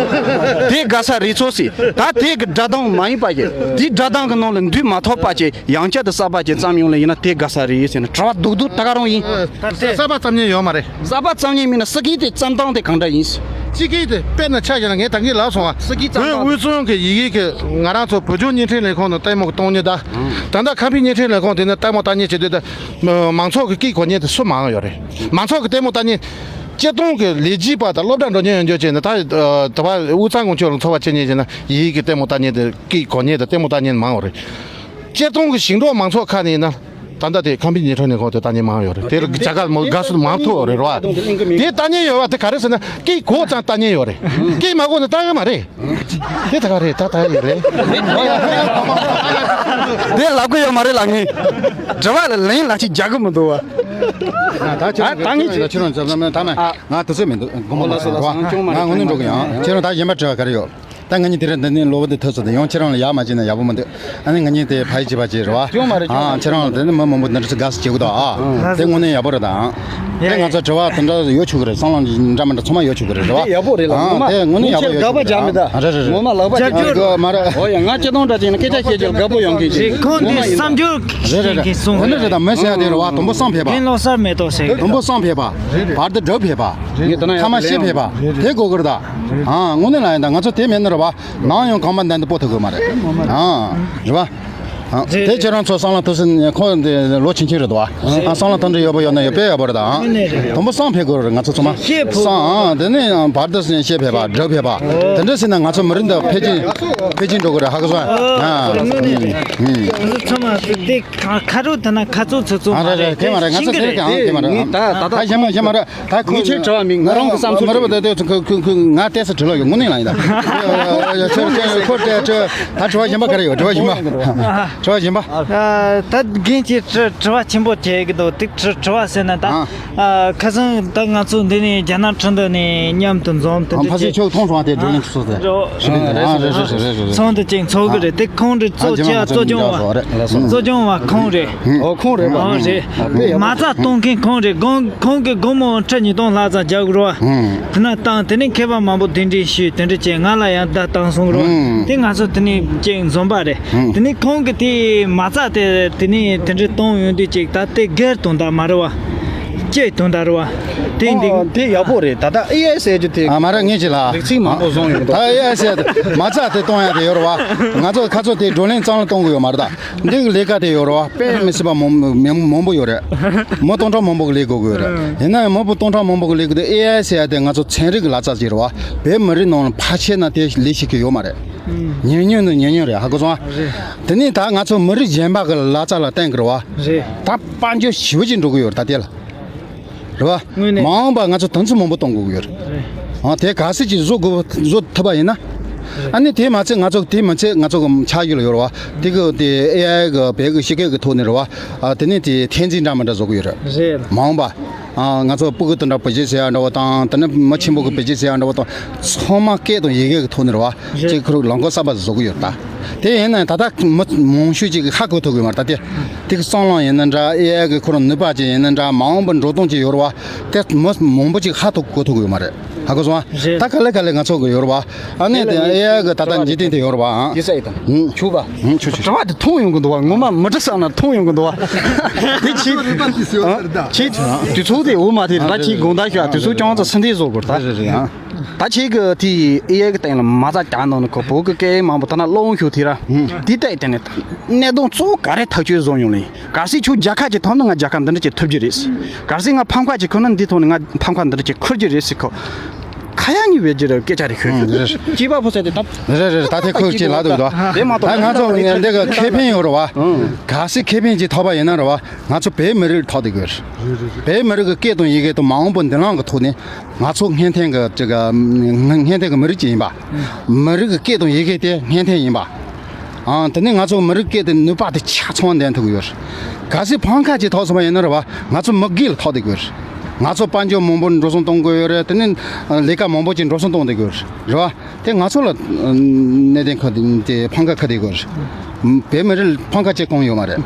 དེ་དགའ་ས་རེད་ཚོ་ཟེར། ད་དེ་གི་སྒྲ་གདངས་མ་ཡིན་པ་ཞིག་དེ་སྒྲ་གདངས་གི་ནང་ལ་འདུས་མ་ཐུབ་པ་ཅིག་ཡང་བསྐྱར་དུ་གསར་པ་ཅིག་བརྩམས་ཡོང་ལེ་ཡིན་ན། དེ་དགའ་ས་རེད་ཟེར་ན་དྲི་བ་རྡོག་རྡོག་ད་ག་རང་ཡིན། ད་དེ་གསར་པ་བརྩམས་མཁན་ཡོད་མ་རེད། གསར་པ་བརྩམས་མཁན་མིན་ན་སི་ཀི་དེ་བརྩམས་སྟངས་དེ་གང་འདྲ་ཡིན། སི་ཀི་དེ་དཔེར་ན་ཆ་བཞག་ན་ངས་ད་གིན་ལབ་སོང་བ། སི་ཀི་བརྩམས་བོད་སྟངས་དབུས་གཙང་གི་ཡི་གེ་གི་ང་རང་ཚོ་བོད་ལྗོངས་བརྙན་འཕྲིན་ལས་ཁུངས་ནང་ལྟད་མོ་གི་གཏོང་མཁན་ད། ད་ལྟ་ཁམས་པའི་བརྙན་འཕྲིན་ལས་ཁུངས་དེ་ནི་ལྟད་མོ་ལྟ་མཁན་བྱེད་དུས་ད། མང་ཚོགས་ཀྱིས་སྐད་གོ་མཁན་དེ་སུ་མང་ཡོད་རེད། མང་ཚོགས་ཀྱིས་ལྟད་མོ་ལྟ་མཁན། སྤྱིར་བཏང་གི་ལས་བྱེད་པ་དང་སློབ་གྲྭ་འགྲོ་མཁན་ཡོང་རྒྱུ་བྱས་ནས་ད། ད་བར་དབུས་གཙང་གི་ཆོས་ལ་འཚོ་བ་སྐྱེལ་མཁན་བྱས་ན་ཡི་གེ་གི་ལྟད་མོ་ལྟ་མཁན་དེ། སྐད་གོ་མཁན་དང་ལྟད་མོ་ལྟ་མཁན་མང་བ་རེད། སྤྱིར་བཏང་གི་ཞིང་འབྲོག་མང་ཚོགས་ཁག་ནས་ཡིན་ན། ད་ལྟ་དེ་ཁམས་པའི་བརྙན་འཕྲིན་ལས་ཁུངས་དེ་ལྟ་མཁན་མང་ཡོད་རེད། དེ་ལ་བྱ་དགའ་མ་དགའ་བསུ་མང་ཐོབ་རེད་རོ། དེ་ལྟ་མཁན་ཡོད་པ་དེ་ག་རེ་ཟེར་ན་སྐད་གོ་ཙང་ལྟ་མཁན་ཡོད་རེད། སྐད་མ་གོ་ན་ལྟ་གི་མ་རེད། དེ་ད་ག་རེད། ད་ལྟ་ཡོད་རེད། དེ་ལབ་གི་ཡོད་མ་རེད་ལ། ངས་དྲི་བ་ལ་ལན་ལབ་ཅིག་རྒྱག་གི་མི་འདུག་བ། ད་ཁྱེད་རང་ད་ངས་ཁྱེད་རང་ཁྱེད་རང་ཚོ་ད་ང་དུས་ཚོད་མི་འདུག་དགོངས་པ་མ་ཚོམ་རོགས། ང་ངོ་ནས་འགྲོ་གི་ཡང་། ཁྱེད་རང་ད་གཞན་པ་དྲི་བ་ག་རེ་ཡོད། ད་ང་གཉིས་དེ་རིང་འདི་ནས་ལོ་བ་འདི་ཐོས་ཚོད་དུ་ཡང་ཁྱེད་རང་ལ་ཡག་མ་བྱས་ན་ཡག་པོ་མི་འདུག་ཨ་ནི་ང་གཉིས་དེ་ཕ་ཡི་བྱེད་པ་བྱེད་རེད་བ། ཡོང་མ་རེད། ཨ་ཁྱེད་རང་ལ་དེ་ནི་མི་མང་པོ་འདི་འདྲ་ཚོ་དགའ་སུ་བྱེད་གི་འདུག་ཨ་དེ་དངོས་གནས་ཡག་པོ་རེད་ད། དེ་ང་ཚོ་དྲི་བ་དེ་འདྲ་ཡོད་ཆོག་གི་རེད། བསམ་བློ་འདྲ་མི་འདྲ་ཚང་མ་ཡོད་ཆོག་གི་རེད་རེད་བ། དེ་ཡག་པོ་རེད་ལ། ཨ་ངོ་མ་དེ་དངོས་གནས་ཡག་པོ་ཡོད་ཆོག་གི་རེད། ཨ་རེད་རེད་རེད། ངོ་མ་ལག་པ་ཅིག་རྒྱབ་སྐྱོར་མ་རེད། ཨོ་ཡ། ང་སྤྱི་བཏང་འདྲ་ཅིག་ན་སྐད་ཆ་བཤད་རྒྱུ་ལ་དགའ་པོ་ཡོང་གི་ཅིག་ཁོང་དེ་བསམ་རྒྱུ་རེད་རེད་རེད། གིས་གསུང་གི་འོ་ན་རེད། རེད་ད། མི་ཟེར་ཡ་དེ་རེད་བ། དུམ་བུ་བསམ་ཕེབས་པ། ཕན་ལོ་གསར་མེ་ཏོག་ཟེར་གི་དུམ་བུ་བསམ་ཕེབས་པ། བར་དུ་སྒྲུབ་ཕེབས་པ། ངས་དེ་ན་ཡང་ཐ་མ་ཤེས་ཕེབས་པ། དེ་དགོས་ཀྱི་རེད་ད། ཨ་དངོས་གནས་ལ་ཡིན་ད། ང་ཚོ་དེ་མེད་ན་རེད་བ། ནམ་ཡང་གོམ་པ་མདུན་དུ་སྤོ་ཐུབ་ཀྱི་མ་རེད། ཨ་རེད་བ། ཨ་རེད། དེ་ཁྱེད་རང་ཚོ་བསམ་བློ་ཐུབ་སྲིད། ཁོ་འདི་ལོ་ཆུང་ཆུང་རེད་དོ། ཨ་བསམ་བློ་ཐུབ་འདྲ་ཡོད་པ་ཡོད་ན་ཡོད་པས་ཡོད་པ་རེད་ད། ཨ་དངོས་གནས་རེད། དུམ་བུ་བསམ་ཕེབས་དགོས་རེད། ང་ཚོ་ཚང་མ་ཤེས་ཕོད། བསམ། ཨ་དེ་ནས་བར་དུ་ཤེས་ཕེབས་པ། སྒྲུབ་ཕེབས་པ། དེ་འདྲ་བྱས་ན་ང་ཚོ་མི་རིགས་འདི་འཕེལ་རྒྱས་འཕེལ་རྒྱས་འགྲོ་གི་རེད། ཧ་གོ་སོང་། ཨ་ཨ་ང་ཚོ་ཚང་མ་དེ་ཁ་ཁ་རུ་དེ་ན་ཁ་ཚུགས་ཚུགས་ཚུགས་ཨ་མ་རེད་རེད། རེད། དེ་མ་རེད། ང་ཚོ་དེ་རེད། གང་དེ་མ་རེད། ད་ད་ད་ད་གཞན་མ་གཞན་མ་རེད། ད་ཁོ་ངས་ཁྱེད་དྲི་བ་མིན། ང་རང་གི་བསམ་ཚུལ་མ་རེད་པ། རེད། ད་ད་ཁོ་ཁོ་ཁོ་ང་ཏོག་ཙམ་དྲི་ལོག་ཡོད། དངོས་གནས་ལ་ཡིན་ད། ཁྱོད་ཁྱོད་ཁོ་དྲི་དྲི་ད་དྲི་བ་གཞན་པ་ག་རེ་ཡོད། དྲི་བ་གཞན་པ། དྲི་བ་གཞན་པ། ཨ་ད་རྒན་གྱིས་དྲི་དྲི་བ་ཆེན་པོ་བྱེད་ཀྱི་འདུག་དེ་དྲི་དྲི་བ་ཟེར་ན་ད། ཨ་ཨ་ཁ་སང་ད་ང་ཚོ་འདི་ནས་རྒྱ་ནག་ཁྲིན་ཏུ་ནས་མཉམ་དུ་འཛོམས། དེ་ཨ་འདྲ་ཕ་སི་བྱས། ཁྱོད་མཐོང་སོང་ཨ། དེ་བགྲོ་གླེང་སོ་སོ་རེད། རེད་རེད་རེད་རེད། ཚོགས་འདུ་ཅིག་ཚོགས་ཀྱི་རེད། དེ་ཁོང་རེད། གཙོ་ཆེ་གཙོ་སྐྱོང་བ། གཙོ་སྐྱོང་བ་ཁོང་རེད། ཨོ་ཁོང་རེད་པ། ཨོ་རེད། མ་རྩ་གཏོང་མཁན་ཁོང་རེད། ཁོང་ཁོང་གིས་སྒོར་མོ་ཁྲི་ཉིས་སྟོང་ལྷག་ཙམ་རྒྱག་དགོས་རེད་བ། དེ་ན་བཏང་། དེ་ནས་མཁས་པ་མང་པོ་གདན་འདྲེན་ཞུས། དེ་འདྲ་བྱས་ང་ལ་ཡང་བརྡ་བཏང་སོང་རེད་བ། དེ་ང་ཚོ་དེ་ནས་ཅིག་འཛོམས་པ་རེད། དེ་ནས་ཁོང་གིས་དེ་མ་རྩ་དེ་དེ་ནས་དེ་འདྲ་གཏོང་ཡོང་དུས་ཅིག་ད་དེ་སྒེར་དོན་དག་མ་རེད་བ། སྤྱིའི་དོན་དག་རེད་བ། དེ་འདི་ཨོ་དེ་ཡག་པོ་རེད། ད་ལྟ་ཨེ་ཨའི་ཟེར་རྒྱུ་དེ། ཨ་མ་ར་ངས་ཅི་ལ། རིགས་ཚིག་མང་པོ་བཟུང་ཡོང་འདུག་ད་ཨེ་ཨའི་ཟེར་མ་རྩ་དེ་གཏོང་ཡ་དེ་ཡོད་རེད་བ། ང་ཚོ་ཁ་ཚོ་དེ་བགྲོ་གླེང་རྩ་ལ་གཏོང་གི་ཡོད་མ་རེད་ད། འདི་གི་ལས་ཀ་དེ་ཡོད་རེད་བ། དཔེ་མི་སྲིད་པ་མང་མང་མང་པོ་ཡོད་རེད། མི་སྟོང་ཕྲག་མང་པོ་གི་ལས་དགོས་ཀྱི་ཡོད་རེད། ཡིན་ན་ཡང་མི་སྟོང་ཕྲག་མང་པོ་གི་ལས་དགོས་དེ། ཨེ་ཨའི་ཟེར་ཡ་དེ་ང་ཚོ་ཚན་རིག་གི་ལག་རྩལ་ཅིག་རེད་བ། བོད་མི་རིགས་ནང་ལ་ཕལ་ཆེར་ན་དེ་ལས་ཤེས་ཀྱི་ཡོད་མ་རེད། ཉུང་ཉུང་ནི་ཉུང་ཉུང་རེད། ཧ་གོ་སོང་ཨ། དེ་ནས་ད་ང་ཚོ་མི་རིགས་གཞན་པ་གི་ལག་རྩལ་ལ་བརྟེན་གི་རེད་བ། རེད། ད་དཔལ་འབྱོར་ཞེ་པོ་ཅིག་འགྲོ་གི་ཡོད་རེད་ད་དེ་ལ། རེད་བ། དངོས་གནས། མ་འོངས་པ་ང་ཚོ་དོན་ཚན་མང་པོ་གཏོང་དགོས་ཀྱི་ཡོད་རེད། རེད། ཨ་དེ་ག་ཚོད་ཅིག་བཟོ་དགོས། བཟོ་ཐུབ་པ་ཡིན་ན། རེད། ཨ་ནི་དེ་མ་ཚད་ང་ཚོ་དེ་མ་ཚད་ང་ཚོ་གི་ཆ་ཡོད་ལ་ཡོད་རེད་བ། དེ་གི་དེ་ཨེ་ཨའི་གི་བོད་གི་སྤྱི་སྐད་གི་ཐོག་ནས་རེད་བ། ཨ་དེ་ནས་དེ་འཐེན་འཛིན་འདྲ་མི་འདྲ་བཟོ་གི་ཡོད་རེད། རེད། མ་འོངས་པ། ཨ་ང་ཚོ་སྤུ་གུ་དེ་འདྲ་བོད་སྐད་ཟེར་ཡ་འདྲ་བོ་དང་། དེ་ནས་མི་ཆེན་པོ་གི་བོད་སྐད་ཟེར་ཡ་འདྲ་བོ་དང་། ཚང་མ་སྐད་དང་ཡི་གེ་གི་ཐོག་ནས་རེད་བ། རེད། ཅིག་ཁོ་རང་ལམ་ཁ་གསར་པ་བཟོ་གི་ཡོད་ད། དེ་ཡིན་ན་ད་ལྟ་མི་མང་ཤོས་ཅིག་གིས་ཧ་གོ་ཐུབ་གི་ཡོད་མ་རེད་ད། དེ་དེ་གི་བསམ་བློ་ཡིན་ན་འདྲ། ཨེ་ཨའི་གི་ཁོ་རང་ནུས་པ་ཅིག་ཡིན་ན་འདྲ། མ་འོངས་པའི་འགྲོ་སྟངས་ཅིག་ཡོད་རེད་བ། དེ་མི་མང་པོ་ཅིག་ཧ་ཐུག་གོ་ཐུབ་གི་ཡོད་མ་རེད། ཧ་གོ་སོང་ཨ། རེད། ད་ག་ལེ་ག་ལེ་ང་ཚོ་གི་ཡོད་རེད་བ། ཨ་ནི་དེ་ཨེ་ཨའི་གི་ད་ལྟ་འཇིག་རྟེན་དེ་ཡོད་རེད་བ། ཨ་ཡིན་ས་ཡིན་ད། ཆུ་བ། ཆུ་ཆུ། དྲི་བ་དེ་མཐོང་ཡོང་གི་འདུག་བ། ངོ་མ་མི་འདྲི་བསམ་ན་མཐོང་ཡོང་གི་འདུག་བ། དེ་ཁྱེད་ཁྱེད་དུས་ཚོད་དེ་འོ་མ་དེ་ད་ཁྱེད་དགོངས་དག་ཞུ། དུས་ཚོད་ཅུང་ཙམ་སུན་དེ་བཟོ་དགོས་ད། རེད་རེད། ཨ། ད་ཁྱེད་ཀྱིས་དེ་ཨེ་ཨའི་གི་སྟེང་ལ་མ་རྩ་རྒྱག་གནང་ནས་ཁོ་བོད་ཀྱི་སྐད་མང་པོ་ད་ན་སློབ་ཡོང་ཤོག་དེ་ར། དེ་ལྟ་ཡི་དེ་ནས་གནད་དོན་གཙོ་བོ་ག་རེ་ཐག་གཅོད་བཟོ་ཡོང་ལེ། གལ་སྲིད་ཁྱོད་རྒྱལ་ཁ་ཅིག་ཐོབ་ན་ང་རྒྱལ་ཁ་འདི་འདྲ་ཅིག་ཐོབ་རྒྱུ་རེད། གལ་སྲིད་ང་ཕམ་ཁ་ཅིག་ཁུར་ན་འདི་ཐོག་ནས་ང་ཕམ་ཁ་འདི་འདྲ་ཅིག་ཁུར་རྒྱུ་རེད་ཟེར། ཁོ་ཁ་ ཁ་ཡ་ཉི་བའི་རྒྱུ་རེད་སྐད་ཆ་རེ་ཤོད་ཨང་རེད། སྐྱེས་པ་ཕོ་ས་དེ་ད། རེད་རེད། ད་དེ་ཁོས་ཅིག་ལབ་འདུག་ད། དེ་མ་གཏོགས་ད་ང་ཚོ་འདི་ག་ཁེ་ཕན་ཡོད་རེད་བ། གལ་སྲིད་ཁེ་ཕན་ཅིག་ཐོབ་པ་ཡིན་ན་རེད་བ། ང་ཚོ་བོད་མི་རིགས་ཐོག་དེ་དགོས་རེད། བོད་མི་རིགས་ཀྱི་སྐད་དང་ཡི་གེ་དང་མ་འོངས་པའི་མདུན་ལམ་གྱི་ཐོག་ནས་ང་ཚོ་སྔོན་ཐོན་གྱི་ཅིག་སྔོན་ཐོན་གྱི་མི་རིགས་ཅིག་ཡིན་པ། མི་རིགས་ཀྱི་སྐད་དང་ཡི་གེ་དེ་སྔོན་ཐོན་ཡིན་པ། ཨང་། དེ་ནས་ང་ཚོ་མི་རིགས་སྐད་དེ་ནུས་པ་དེ་ཆ་ཚང་ལྡན་ཐུབ་ཀྱི་ཡོད་རེད། གལ་སྲིད་འཕང་ཁ་ཅིག་ཐོབ་སོང་བ་ཡིན་ན་རེད་བ། ང་ཚོ་མི་སྒེར་ལ་ཐོབ་བསྡད་ཀྱི་ཡོད་རེད། ང་ཚོ་དཔལ་འབྱོར་མང་པོ་འགྲོ་སོང་གཏོང་དགོས་ཡོད་རེད། དེ་ནས་ལས་ཀ་མང་པོ་ཅིག་འགྲོ་སོང་གཏོང་བསྡད་ཀྱི་ཡོད་རེད་བ། དེ་ང་ཚོ་ལ་གནད་དོན་ཁ་དེ་འཕང་ཁ་ཁ་བསྡད་ཀྱི་ཡོད་རེད། བོད་མི་རིགས་ལ་འཕང་ཁ་ཅིག་གང་ཡོད་མ་རེད།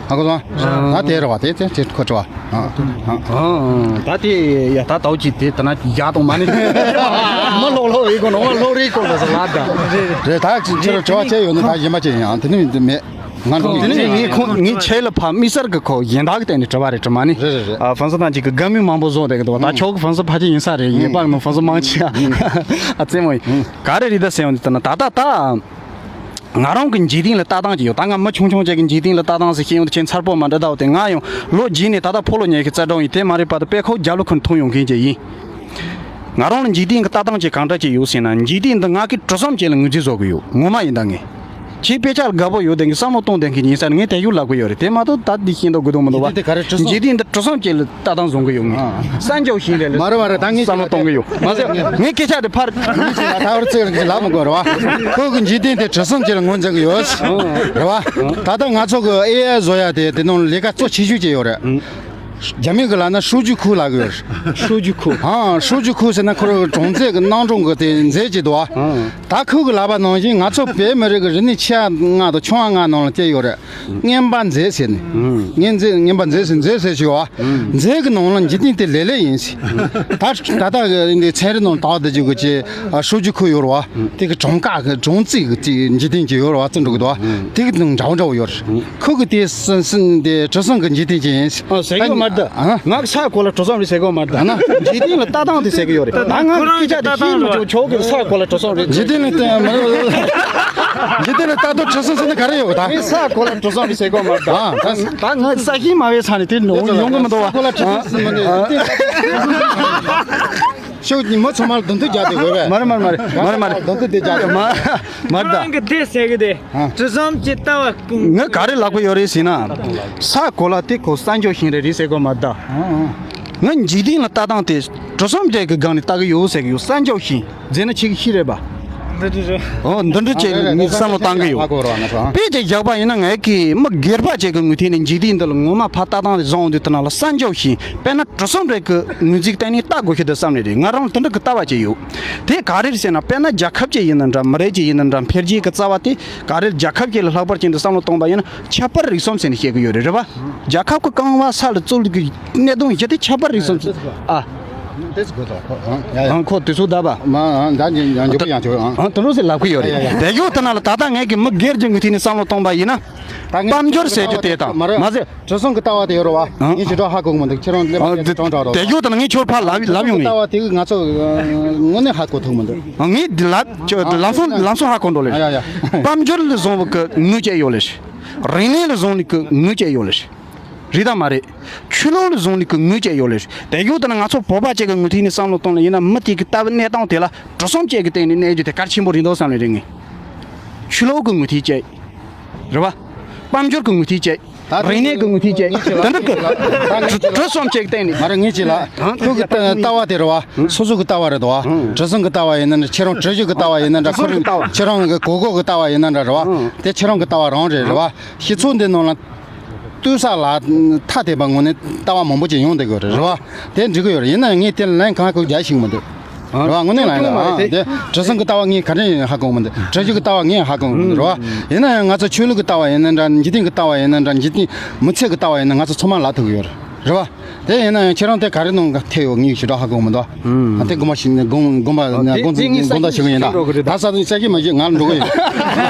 ཧ་གོ་སོང་། ད་དེ་རེད་བ། དེ་དེ་དེ་ཁོ་ཚོ་བ། ཨ། ཨ། ད་དེ་ཡ་ད་ལྟ་ཅི་དེ་ད་ན་ཡ་དང་མ་ནི། མ་ལོག་ལོག་ཡིན་གོ་ནོ་མ་ལོག་རེད་གོ་ལ་ཟ་ལ་ད། རེད། ད་ཁྱེད་རང་དྲི་བ་བཅད་ཡོད་ན་ད་ཡིན་པ་ཅན་ཡང་དེ་ནི་མེད། ང་འགྲོ་དེ་ནི་ངའི་ཁོང་ངའི་ཆེ་ལ་ཕ་མི་སར་གི་ཁོ་ཡན་དག་གི་སྟེང་ནས་དྲི་བ་རེད་དྲི་མ་ནི། རེད་རེད་རེད། ཨ་ཧྥན་སི་དང་གཅིག་གི་དགའ་མོས་མང་པོ་བཟོ་བསྡད་གི་འདུག་ད་ཁྱོད་གི་ཧྥན་སི་ཕ་ཆེ་ཡིན་ས་རེད། ཡིན་པ་ནོ་ཧྥན་སི་མང་ཆེ་ཡ། ཨ་ཙེ་མོ་ཡིན། ག་རེ་རེད་ད་སེམས་འདི་ལྟ་ན་ད་ད་ད། ང་རང་གི་འཇིག་རྟེན་ལ་ལྟ་སྟངས་ཅིག་ཡོད། ད་ང་མི་ཆུང་ཆུང་ཅིག་གི་འཇིག་རྟེན་ལ་ལྟ་སྟངས་ཟེར་ཤེས་ཡོང་དུས་ཁྱེད་མཚར་པོ་མ་འདྲ་ད་འོ་དེ་ང་ཡང་ལོ་རྗེས་ནས་ད་ལྟ་ཕོ་ལོ་ཉལ་གི་རྩ་གྲོང་ཡིན། དེ་མ་རེད་པ་ད་དཔེ་ཁོ་རྒྱབ་ལོ་ཁུར་མཐོང་ཡོང་མཁན་ཅིག་ཡིན། ང་རང་ལ་འཇིག་རྟེན་གི་ལྟ་སྟངས་ཅིག་གང་འདྲ་ཅིག་ཡོད་ཟེར་ན། འཇིག་རྟེན་འདི་ང་གི་གྲུ་གསུམ་ཅིག་ལ་ངོས་འཛིན་བཟོ་གི་ཡོད། ངོ་མ་ཡིན་ད་ངས། ཁྱེད་དཔེ་ཆ་ལ་དགའ་པོ་ཡོད་དེ་གི་བསམ་བློ་གཏོང་དེ་གི་ཡིན་ས་ངས་དེ་ཡུལ་ལབ་གི་ཡོད་རེད། དེ་མ་གཏོགས་ད་འདི་ཤེས་མདོག་དགོས་དོན་མི་འདུག་བ། འཇིག་རྟེན་འདི་ག་རེ་གྲུ་གསུམ། འཇིག་རྟེན་འདི་གྲུ་གསུམ་ཅིག་ལ་ལྟ་སྟངས་བཟུང་གི་ཡོད་ངས། ཨ། གསར་འཇོག་ཤིང་རེད་ལ། མ་རེད་མ་རེད། ད་ངས་བསམ་བློ་གཏོང་གི་ཡོད་མ་ཟད་ངས་སྐད་ཆ་དེ་ཕར། ངས་ཅིག་ལ་ད་བར་ཚིག་ལབ་མི་དགོས་རེད་བ། ཁོ་གི་འཇིག་རྟེན་དེ་གྲུ་གསུམ་ཅིག་ལ་ངོས་འཛིན་གི་ཡོད། རེད་བ། ད་ལྟ་ང་ཚོ་གི་ཨེ་ཨའི་བཟོ་ཡ་དེ་དེ་ནང་ལས་ཀ་གཙོ་ཆེ་ཤོས་ཅིག་ཡོད་རེད། རྒྱ་མི་གི་ལབ་ན་数据库ལབ་གི་ཡོད་རེད།数据库། ཨ།数据库ཟེར་ན་ཁོ་རང་གི་གྲངས་རྩིས་གི་སྣང་གྲུང་གི་དེ་མཛད་ཀྱི་འདུག་བ། ད་ཁོ་གི་ལབ་པ་ནང་བཞིན་ང་ཚོ་བོད་མི་རིགས་ཀྱི་རིག་གནས་ཆེ་བ་ལྔ་དང་ཆུང་བ་ལྔ་ནང་ལ་བསྐྱལ་ཡོད་རེད། རྔན་པ་མཛེས་ཟེར་ནས། རྔན་མཛེས། རྔན་པ་མཛེས་ཟེར། མཛེས་ཟེར་ཞུ་བ། མཛེས་ཀྱི་ནང་ལ་འཇིག་རྟེན་དེ་ལེ་ལེ་ཡིན་ཟེར། ད་ད་ལྟ་གི་འདི་ཚན་རིག་ནང་དག་བསྡད་རྒྱུ་གི་ཅི་数据库ཡོད་རེད་བ། དེ་གི་གྲངས་ཀ་གི་གྲངས་རྩིས་གི་ཅི་འཇིག་རྟེན་ཅིག་ཡོད་རེད་བ། བརྩི་འགྲོ་གི་འདུག་བ། དེ་གི་ནང་འདྲ་བོ་འདྲ་བོ་ཡོད་རེད། ཁོ་གི་དེ་སི་སི་འདི་གྲུ་གསུམ་གི་འཇིག་རྟེན་ཅིག་ཡིན་ཟེར། ཨ། ཟེར་གི་ཡོད་མ་རེད་ད། ཨ། ང་ས་གོ་ལ་གྲུ་གསུམ་རེད་ཟེར་གི་ཡོད་མ་རེད་ད། ཨ་ན། འཇིག་རྟེན་ལ་ལྟ་སྟངས་དེ་ཟེར་གི་ཡོད་རེད། ད་ང་གི་སྐད་ཆ་དེ་ཤེས་མ་བྱུང་། ཁྱོད་གི་ས་གོ་ལ་གྲུ་གསུམ་རེད། འཇིག་རྟེན་ལ་ལྟ་མ་རེད། འཇིག་རྟེན་ལ་ལྟ་དུས་གྲུ་གསུམ་ཟེར་ན་ག་རེ་ཡོད་གི་ད། ངས་ས་གོ་ལ་གྲུ་གསུམ་རེད་ཟེར་གི་ཡོད་མ་རེད་ད། ཨ། ད་ད་ང་ས་ཤིང་མ་བས་ས་ནས་དེ་ནོ་ཡོང་གི་མི་འདུག་བ། ས་གོ་ལ་གྲུ་གསུམ་ཟེར་ན་འདི། ཤོག་ཉི་མ་ཚང་མ་ལ་དོན་དུ་རྒྱག་དེ་དགོས་པས། མ་རེད་མ་རེད་མ་རེད། མ་རེད་མ་རེད། དོན་དུ་དེ་རྒྱག་དེ། མ་མ་རེད་ད། ཁྱེད་རང་གི་དེ་ཟེར་གི་དེ། ཨ། གྲུ་གསུམ་གྱི་ལྟ་བ། ངས་ག་རེ་ལབ་གི་ཡོད་རེད་ཟེར་ན། ས་གོ་ལ་དེ་ཁོ་གསར་འཇོག་ཤིང་རེད་རེད་ཟེར་གི་ཡོད་མ་རེད་ད། ཨ། ཨ། ངས་འཇིག་རྟེན་ལ་ལྟ་སྟངས་དེ་གྲུ་གསུམ་རེ་གི་སྒང་ནས་ལྟ་གི་ཡོད་ཟེར་གི་ཡོད། གསར་འཇོག་ཤིང་ཟེར་ན་ཁྱེད་ཀྱི་ཤེས་རེད་པ། འདི་འདྲ་རེད། ཨོ་འདི་འདྲ་ཅིག་ངས་བསམ་བློ་བཏང་གི་ཡོད། ཧ་གོ་རོགས་ང་ཚོ། དཔེ་ཅིག་བཞག་པ་ཡིན་ན། ངས་ཀྱི་མི་སྒེར་པ་ཅིག་གི་ངོས་ཐད་ནས་འཇིག་རྟེན་འདི་ལ་ངོ་མ་ཕར་ལྟ་སྟངས་དེ་བཟུང་དུས་དེ་ནང་ལ་གསར་འཇོག་ཤིང་དཔེར་ན་གྲུ་གསུམ་རེ་གི་ངོས་འཛིན་གཏན་ནས་ལྟ་དགོས་ཤེས་འདུག་བསམ་ནས་རེད། ང་རང་ལ་དེ་འདྲ་གི་ལྟ་བ་ཅིག་ཡོད། དེ་ག་རེ་རེད་ཟེར་ན། དཔེར་ན་རྒྱལ་ཁབ་ཅིག་ཡིན་ན་འདྲ། མི་རིགས་ཅིག་ཡིན་ན་འདྲ། འཕེལ་རྒྱས་ཀྱི་རྩ་བ་དེ་ག་རེ་རེད། རྒྱལ་ཁབ་ཅིག་ལ་ལྷག་པར་ཅན་དུ་བསམ་བློ་གཏོང་པ་ཡིན་ན་ཁྱད་པར་རིག་གསུམ་ཟེར་ནས་བཤད་གི་ཡོད་རེད། རེད་པ། རྒྱལ་ཁབ་ཀྱི་རྐང་པ་ས་ལ་བཙུགས་ཀྱི་གནད་དོན་བཞི་དེ་ཁྱད་པར་རིག་གསུམ་ཟེར། ཨ། དེ་ཚོ་གོ་ཐོག་ཨང་། ཡ་ཡ། ཨང་། ཁོ་དེ་ཚོ་ད་པ། མ་ཨང་། ད་ཉན་ཉན་འཇོག་པ་ཡང་ཆོག་ཨང་། ཨང་། དེ་འདྲ་ཟེར་ལབ་གི་ཡོད་རེད། ཡ་ཡ་ཡ། དེ་ཡོད་དེ་ན་ལ་ད་ལྟ་ངས་ཀྱི་མི་སྒེར་གྱི་ངོས་ཐད་ནས་བསམ་བློ་གཏོང་པ་ཡིན་ན། ད་ངས་དཔལ་འབྱོར་ཟེར་རྒྱུ་དེ་དང་མ་རེད། མ་ཟད། གྲུ་གསུམ་གྱི་ལྟ་བ་དེ་ཡོད་རེད་བ། ཨང་། ངས་ཞུ་དྲག་ཧ་གོ་གི་མི་འདུག་ཁྱེད་རང་སླེབས་ཨང་། དེ་དེ་གྲོང་དྲག་རོགས། དེ་ཡོད་དེ་ན་ངས་ཁྱོད་ཕར་ལབ་ལབ་ཡོང་ནས། ལྟ་བ་དེ་གི་ང་ཚོ་དངོས་གནས་ཧ་གོ་ཐུབ་མི་འདུག་ཨང་། ངས་འདི་ལབ་ཁྱོད་ལམ་སང་ལམ་སང་ཧ་གོ་འགྲོ་ལེ། ཡ་ཡ་ཡ། དཔལ་འབྱོར་ལ་བཟུང་བ་གི་ངོས་བཅད་ཡོད་ལེ། རིག་གནས་ལ་བཟུང་ནས་གི་ངོས་བཅད་ཡོད་ལེ། རེད་དམ་མ་རེད། ཆོས་ལུགས་ལ་བཟུང་ནས་ཀྱི་ངོས་བཅད་ཡོད་ལེ། དེ་ཡོད་དེ་ན་ང་ཚོ་བོད་པ་ཅིག་གི་ངོས་ཐད་ནས་བསམ་བློ་གཏོང་ལེ་ཡིན་ན། མི་དེ་གི་ལྟ་བའི་གནས་སྟངས་དེ་ལ་གྲུ་གསུམ་ཅིག་གི་སྟེང་ནས་གནས་རྒྱུ་དེ་གལ་ཆེན་པོ་རེད་འདུག་བསམ་ལེ་རེད་ངས། ཆོས་ལུགས་ཀྱི་ངོས་ཐད་བཅད། རེད་བ། དཔལ་འབྱོར་གྱི་ངོས་ཐད་བཅད། རིག་གནས་ཀྱི་ངོས་ཐད་བཅད། དེ་འདྲ་གི་གྲུ་གསུམ་ཅིག་གི་སྟེང་ནས། མ་རེད། ངས་ཅིག་ལ་ཁོ་གི་ལྟ་བ་དེ་རེད་བ། སོ་སོ་གི་ལྟ་བ་རེད་དོ། གྲུ་གསུམ་གི་ལྟ་བ་ཡིན་ན་འདྲ། ཁྱེད་རང་གྲུ་བཞི་གི་ལྟ་བ་ཡིན་ན་འདྲ། ཁོ་རང་ཁྱེད་རང་གི་གོ་གོ་གི་ལྟ་བ་ཡིན་ན་འདྲ་རེད་བ། དེ་ཁྱེད་རང་གི་ལྟ་བ་རང་རེད། རེད་བ། སྤྱི་ཚོགས་འདི་ནང་ལ། ལྟོས་ས་ལ་ཐ་དད་པ་ངོས་ནས་ལྟ་བ་མང་པོ་ཅིག་ཡོང་བསྡད་ཀྱི་ཡོད་རེད། རེད་བ། དེ་འགྲིག་གི་ཡོད་རེད། ཡིན་ན་ཡང་ངས་དེ་ལན་གང་གང་རྒྱག་ཤེས་ཀྱི་མི་འདུག་རེད་བ། དངོས་གནས་ལན་ལ་ཨ་དེ་གྲུ་གསུམ་གྱི་ལྟ་བ་ངས་ག་རེ་ཧ་གོ་གི་མི་འདུག་གྲུ་བཞི་གི་ལྟ་བ་ངས་ཧ་གོ་གི་མི་འདུག་རེད་བ། ཡིན་ན་ཡང་ང་ཚོ་ཆོས་ལུགས་ཀྱི་ལྟ་བ་ཡིན་ན་འདྲ། འཇིག་རྟེན་གྱི་ལྟ་བ་ཡིན་ན་འདྲ། འཇིག་རྟེན་མི་ཚེ་གི་ལྟ་བ་ཡིན་ན་ང་ཚོ་ཚང་མ་ལབ་ཐུབ་ཀྱི་ཡོད་རེད། རེད་བ། དེ་ཡིན་ན་ཡང་ཁྱེད་རང་དེ་ག་རེ་ནང་ག་ཐེ་ཡོད་ངས་ཞེ་དྲག་ཧ་གོ་མི་འདུག་ཨ་དེ་དགོངས་པ་ཞིག་དགོངས་དགོངས་པ་དགོངས་དགོངས་དག་ཞུ་གི་ཡིན་ད། ད་ས་དེ་ས་ཀྱི་མ་ཞིག་ང་ལ་འགྲོ་གི་ཡོད།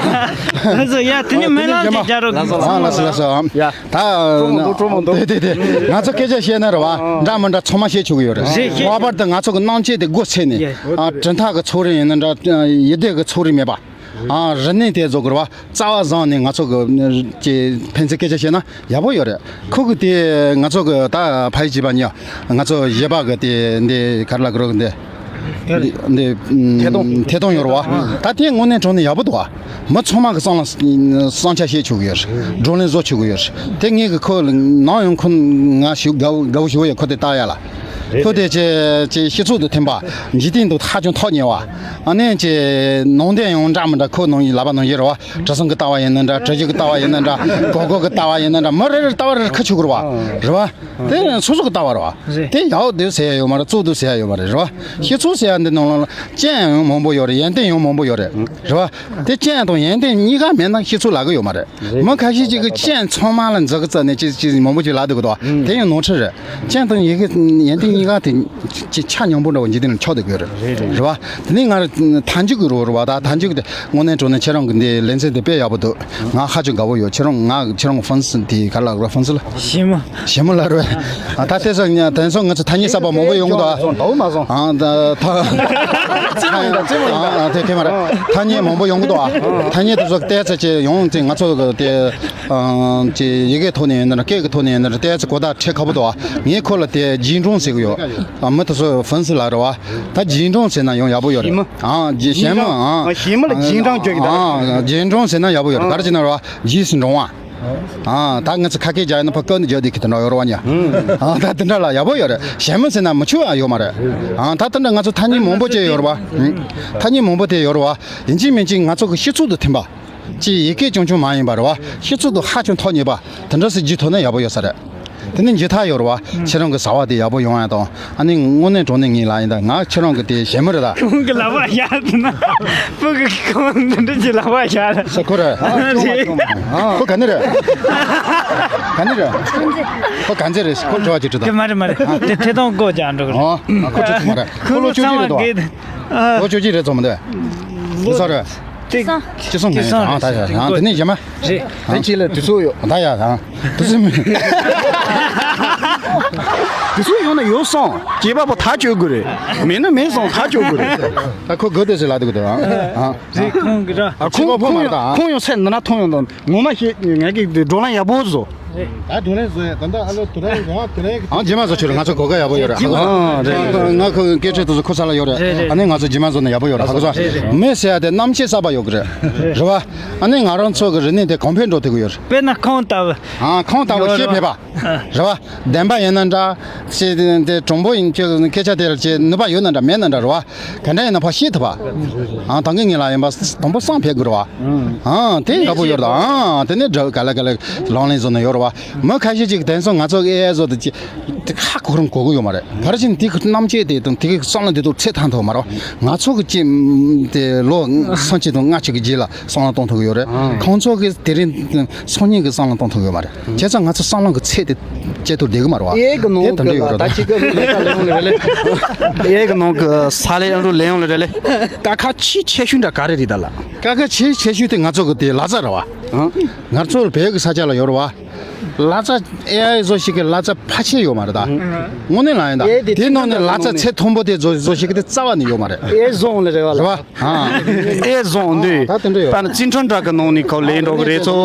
ལགས་སོ། ཡ་དེ་ནི་སྨོན་ལམ་ཅིག་རྒྱག་རོགས། ལགས་སོ་ལགས་སོ། ཡ། ད་དེ་དེ་དེ་ང་ཚོ་སྐད་ཆ་བཤད་ན་རེད་བ། འདྲ་མི་འདྲ་ཚང་མ་བཤད་ཆོག་གི་ཡོད་རེད། ལྷག་པར་དུ་ང་ཚོ་གི་སྣང་བྱེད་དེ་སྒོ་ཕྱེ་ནས། ཨ་གྲུབ་མཐའ་གི་ཚོགས་རིགས་ཡིན་ན་འདྲ། ཡིན་ཏེ་གི་ཚོགས་རིགས་མེད་པ། ཨ་རིག་གནས་དེ་བཟོ་དགོས་རེད་བ། རྩ་བ་བཟུང་ནས་ང་ཚོ་གི་ཅིག་ཕན་ཚུན་སྐད་ཆ་བཤད་ན་ཡག་པོ་ཡོད་རེད། ཁོ་གི་དེ་ང་ཚོ་གི་ད་ཕ་ཡི་བྱིས་པ་ཉོ། ང་ཚོ་གཞས་པ་གི་དེ་འདི་ག་རེ་ལབ་དགོས་རེད་འདི། འདི་ཐད་གཏོང་ཐད་གཏོང་ཡོད་རེད་བ། ད་དེ་དངོས་གནས་དྲང་གནས་ཡག་པོ་འདུག་བ། མི་ཚང་མ་གི་བསམ་བློ་བསམ་འཆར་བཤད་ཆོག་གི་ཡོད་རེད། བགྲོ་གླེང་བཟོ་ཆོག་གི་ཡོད་རེད། དེ་ངས་གི་ཁོ་ནང་ཡང་ཁོ་ང་ཞིག་དགའ་བོ་དགའ་བོ་ཞིག་ཡོད། ཁོ་དེ་ལྟ་ཡ་ལ་ཁོ་དེ་ཅེ་ཅེ་སྤྱི་ཚོགས་དུ་ཐིམ་པ། འཇིག་རྟེན་དུ་ཧ་ཅང་ཐོག་ཉེ་བ། ཨ་ནེ་ཅེ་ནང་བསྟན་ཡང་འདྲ་མི་འདྲ་ཁོ་ནང་ཡི་ལབ་པ་ནང་བཞིན་རེད་བ། གྲྭ་ཚང་གི་ལྟ་བ་ཡིན་ན་འདྲ། གྲྭ་རྒྱུན་གི་ལྟ་བ་ཡིན་ན་འདྲ། གོ་གོ་གི་ལྟ་བ་ཡིན་ན་འདྲ། མི་རེ་རེ་ལྟ་བ་རེ་རེ་ཁ་ཆུག་གི་རེད་བ། རེད་བ། དེ་སོ་སོ་གི་ལྟ་བ་རེད་བ། རེད། དེ་ཡག་འདོད་ཟེར་ཡ་ཡོད་མ་རེད། བཙོག་འདོད་ཟེར་ཡ་ཡོད་མ་རེད། རེད་བ། སྤྱི་ཚོགས་ཟེར་ཡ་འདི་ནང་ལ་སྤྱན་ཡང་མང་པོ་ཡོད་རེད། ཡོན་ཏན་ཡང་མང་པོ་ཡོད་རེད། རེད་བ། དེ་སྤྱན་དང་ཡོན་ཏན་གཉིས་ཀ་མེད་ན་སྤྱི་ཚོགས་ལབ་གི་ཡོད་མ་རེད། རེད། མི་ཁ་ཤས་ཅིག་གིས་སྤྱན་ཚང་མ་ལ་འཛུགས་ཀྱི་རྩ་ནས་ཅི་ཅི་མང་པོ་ཅིག་ལབ་འདུག་གི་འདུག་དེ་ཡང་ནོར་འཁྲུལ་རེད། སྤྱན་དང་ཡི་གེ་ཡོན་ཏན་གཉིས་ཀ་དེ་ཅི་ཆ་སྙོམས་པོ་འདྲ་བོ་འཇིག་རྟེན་ལ་ཆགས་བསྡད་ཀྱི་ཡོད་རེད། རེད་རེད། རེད་བ། དེ་ནས་ང་རང་མཐའ་མཇུག་གི་རོ་རེད་བ། ད་མཐའ་མཇུག་དེ་དངོས་གནས་དྲང་གནས་ཁྱེད་རང་གི་འདི་ལེ་ཚན་དེ་དཔེ་ཡག་པོ་འདུག་ང་ཧ་ཅང་དགའ་བོ་ཡོད། ཁྱེད་རང་ང་ཁྱེད་རང་གི་ཧྥན་སི་དེ་ག་ལ་ར་ཧྥན་སི་ལ། ཞི་མོ། ཞི་མོ་ལ་རེད། ཨ་ད་དེ་ཚོ་ཉ་དེ་ཚོ་ང་ཚོ་ཐ་སྙད་གསར་པ་མང་པོ་ཡོང་གི་འདུག་ཨ། ཨ་ད་ད་ཨ་དེ་དེ་མ་རེད། ཐ་སྙད་མང་པོ་ཡོང་གི་འདུག་ཨ། ཐ་སྙད་དེ་ཚོ་ཏོག་ཙམ་ཅིག་ཡོང་དེ་ང་ཚོ་གི་དེ་ཨ་ཅིག་ཡི་གེ་ཐོག་ནས་ཡིན་ན་ར་སྐད་ཀྱི་ཐོག་ནས་ཡིན་ན་ར་ཏོག་ཙམ་གོ་བརྡ་འཕྲོད་ཁག་པོ་འདུག་ཨ། ངས་ཁོ་ལ་དེ་རྗེས་འབྲང་ཟེར་གི་ཡོད། ཨ་མི་དེ་ཚོ་ཧྥན་སི་ལ་རེད་བ། ད་རྗེས་འབྲང་ཟེར་ན་ཡང་ཡག་པོ་ཡོད་རེད། ཞི་མོ། ཨ་རྗེས་ཞི་མོ། ཨ་ཞི་མོ་ལ་རྗེས་འབྲང་བརྗོད་ཀྱི་ད། ཨ་རྗེས་འབྲང་ཟེར་ན་ཡག་པོ་ཡོད་རེད། ག་རེ་བྱས་ན་རེད་བ། རྗེས་སུ་འབྲང་བ། ཨ་ད་ང་ཚོ་ཁ་སྐད་རྒྱག་ཡིན་ན་ཕ་སྐད་ནས་རྒྱག་བསྡད་ཀྱི་དེ་འདྲ་ཡོད་རེད་བ་ཉ། ཨ་ད་དེ་འདྲ་ལ་ཡག་པོ་ཡོད་རེད། ཞི་མོ་ཟེར་ན་མི་ཆུ་བ་ཡོད་མ་རེད། ཨ་ད་དེ་འདྲ་ང་ཚོ་ཐ་སྙད་མང་པོ་ཅིག་ཡོད་རེད་བ། ཐ་སྙད་མང་པོ་དེ་ཡོད་རེད་བ། ཡིན་གཅིག་མིན་གཅིག་ང་ཚོ་གི་སྤྱི་ཚོགས་དུ་ཐིམ་པ། ཅིག་ཡི་གེ་རྐྱང་རྐྱང་མ་ཡིན་པ་རེད་བ། སྤྱི་ཚོགས་དུ་ཧ་ཅང་ཐོག་ཉེ་བ། དེ་འདྲ་ཟིག་བརྒྱུད་ཐུབ་ན་ཡག་པོ་ཡོད་ས་རེད། དེ་ནས་འཇུ་ཐག་ཡོད་རེད་བ། ཁྱེད་རང་གི་བྱ་བ་དེ་ཡག་པོ་ཡོང་ཡ་དང་། ཨ་ནི་དངོས་གནས་དྲང་གནས་ངའི་ལ་ཡིན་ད་ང་ཁྱེད་རང་གི་དེ་ཞེ་མི་རེད་ད། ཁོང་གི་ལབ་པ་ཡག་ཟེར་ན། སྤུ་གི་ཁོང་འདི་འདྲ་ཅིག་ལབ་པ་ཡག་རེད། ས་ཁོ་རེད། ཨ་ཁོ་ག་ནས་རེད། ག་ནས་རེད། ཁོ་ག་ཚད་རེད། ཁོ་འབྲེལ་བ་ཅིག་དྲི་དང་། དེ་མ་རེད་མ་རེད། དེ་ཐད་གཏོང་བཀོད་ཀྱང་འགྲོ་གི་རེད། ཨ་ཁོ་ཅིག་མ་རེད། ཁོ་ལོ་བཅུ་གཅིག་རེད་དོ། ལོ་བཅུ་གཅིག་རེད་ཚོ་མི་འདུག་ལོ་སོ་རེད། ཅི་སོང་། ཅི་སོང་ངས་ཨ་ད་ཡ་ཨ་དེ་ནས་ཡ་མ། རེད། དེ་ཅི་ལ་དུས་ཚོད་ཡོད། ད་ཡ་ཨ་དུས་ཚོད་མི། དུས་ཚོད་ཡོད་ན་ཡོད་སོང་། སྐྱེས་པ་པོ་ཐག་གཅོད་དགོས་རེད། མེད་ན་མེད་སོང་ཐག་གཅོད་དགོས་རེད། ད་ཁོ་དགོས་དེ་ཟེར་ལ་དུ་གི་དུ་ཨ་ཨ། རེད་ཁོང་གི་ར། ཨ་ཁོང་ཁོང་ཁོང་ཡང་སེམས་འདི་ན་མཐོང་ཡོང་དང་ངོ་མ་ཤེས་ངས་ཀྱི་བགྲོ་གླེང་ཡག་པོ་བཟོ། ད་དུ་རེ་བཟོ་ཡ་ད་ད་ཨ་ལོ་དུ་རེ་རོ་དུ་རེ། ཨང་རྗེས་མ་བཟོ་ཆོག་རེད། ང་ཚོ་གོ་སྐབས་ཡག་པོ་ཡོད་རེད། ཨ་རེད། ང་ཁོ་སྐད་ཆ་དེ་ཚོ་ཁོ་ས་ལ་ཡོད་རེད། རེད་རེད། ཨ་ནི་ང་ཚོ་རྗེས་མ་བཟོ་ན་ཡག་པོ་ཡོད་རེད། ཧ་གོ་སོང་། རེད་རེད། མི་ཟེར་ཡ་དེ་རྣམ་དཔྱོད་གསར་པ་ཡོད་གི་རེད། རེད་བ། ཨ་ནི་ང་རང་ཚོ་གི་རིག་གནས་དེ་གོང་འཕེལ་འགྲོ་ཐུབ་ཀྱི་ཡོད་རེད། དཔེར་ན་ཁོང་ལྟ་བུ། ཨ་ཁོང་ལྟ་བུ་ཤེས་ཕེབས་པ། རེད་བ། བདེན་པ་ཡིན་ན་འདྲ། ཤེས་དེ་དྲང་པོ་ཡིན་ཁྱོད་སྐད་ཆ་དེ་ལ་ཅེས་ནུས་པ་ཡོད་ན་འདྲ་མེད་ན་འདྲ་རེད་བ། ག་འདྲ་ཡིན་ན་ཕར་ཤེས་ཐུབ་པ། ཨང་ད་གིན་ངེད་ལ་ཡིན་པ་དང་པོ་བསམ་ཕེབས་དགོས་རེད་བ། ཨང་དེ་ཡག་པོ་ཡོད་རེད། ཨང་དེ་ནས་འདྲ་ག་ལ་ག་ལ་ལག་ལེན་བཟོ་ན་ཡོད་རེད་བ། མི་ཁ་ཤས་ཅིག་དེང་སང་ང་ཚོ་ཨེ་ཨའི་བཟོ་དེ་ཅི་དེ་ཧ་གོ་རང་གོ་གི་ཡོད་མ་རེད། ག་རེ་བྱས་ན་དེ་གི་རྣམ་དཔྱོད་དེ་དང་དེ་གི་བསམ་བློ་དེ་དག་ཚད་ཐང་ཐོག་མ་རེད་བ། ང་ཚོ་གི་ཅི་དེ་ལོ་སུམ་ཅུ་དང་ལྔ་བཅུ་གི་རྗེས་ལ་བསམ་བློ་གཏོང་ཐུབ་ཀྱི་ཡོད་རེད། ཁོང་ཚོ་གི་དེ་རིང་སང་ཉིན་གི་བསམ་བློ་གཏོང་ཐུབ་ཀྱི་ཡོད་མ་རེད། བྱས་ཙང་ང་ཚོ་བསམ་བློ་གི་ཚད་དེ་བཅད་ཐུབ་བསྡད་གི་མ་རེད་བ། ཨེ་གི་ནང་དེ་དེ་འདྲ་གི་ཡོད་རེད་ད། ད་ཅི་གི་ལས་ཀ་ལས་ཡོང་ལས་རེད་ལས། ཨེ་གི་ནང་གི་ས་ལས་ཨ་རུ་ལས་ཡོང་ལས་རེད་ལས། དཀའ་ཁག་ཆེས་ཆེ་ཤོས་འདྲ་ག་རེ་རེད་ད་ལ། དཀའ་ཁག་ཆེས་ཆེ་ཤོས་དེ་ང་ཚོ་གི་དེ་ལག་རྩལ་རེད་བ། ང་ཚོ་བོད་གི་ས་ཆ་ལ་ཡོད་རེད་བ། ལག་རྩལ་ཨེ་ཨའི་བཟོ་ཞིག་གི་ལག་རྩལ་ཕལ་ཆེར་ཡོད་མ་རེད་ད། དངོས་གནས་ལ་ཡིན་ད། ཨེ་དེ་དེ་ནང་ནས་ལག་རྩལ་ཚད་མཐོན་པོ་དེ་བཟོ་བཟོ་ཞིག་གི་དེ་རྩ་བ་ནས་ཡོད་མ་རེད། ཨེ་བཟོ་འོང་ལས་རེད་བ་ལ། རེད་བ། ཨེ་བཟོ་འོང་དུས། ད་དེ་འདྲ་ཡོད། ད་ནི་རྩིས་ཁྲིམས་འདྲ་གི་ནང་ནས་ཁོ་ལས་འགྲོ་གི་རེད་ཚོ།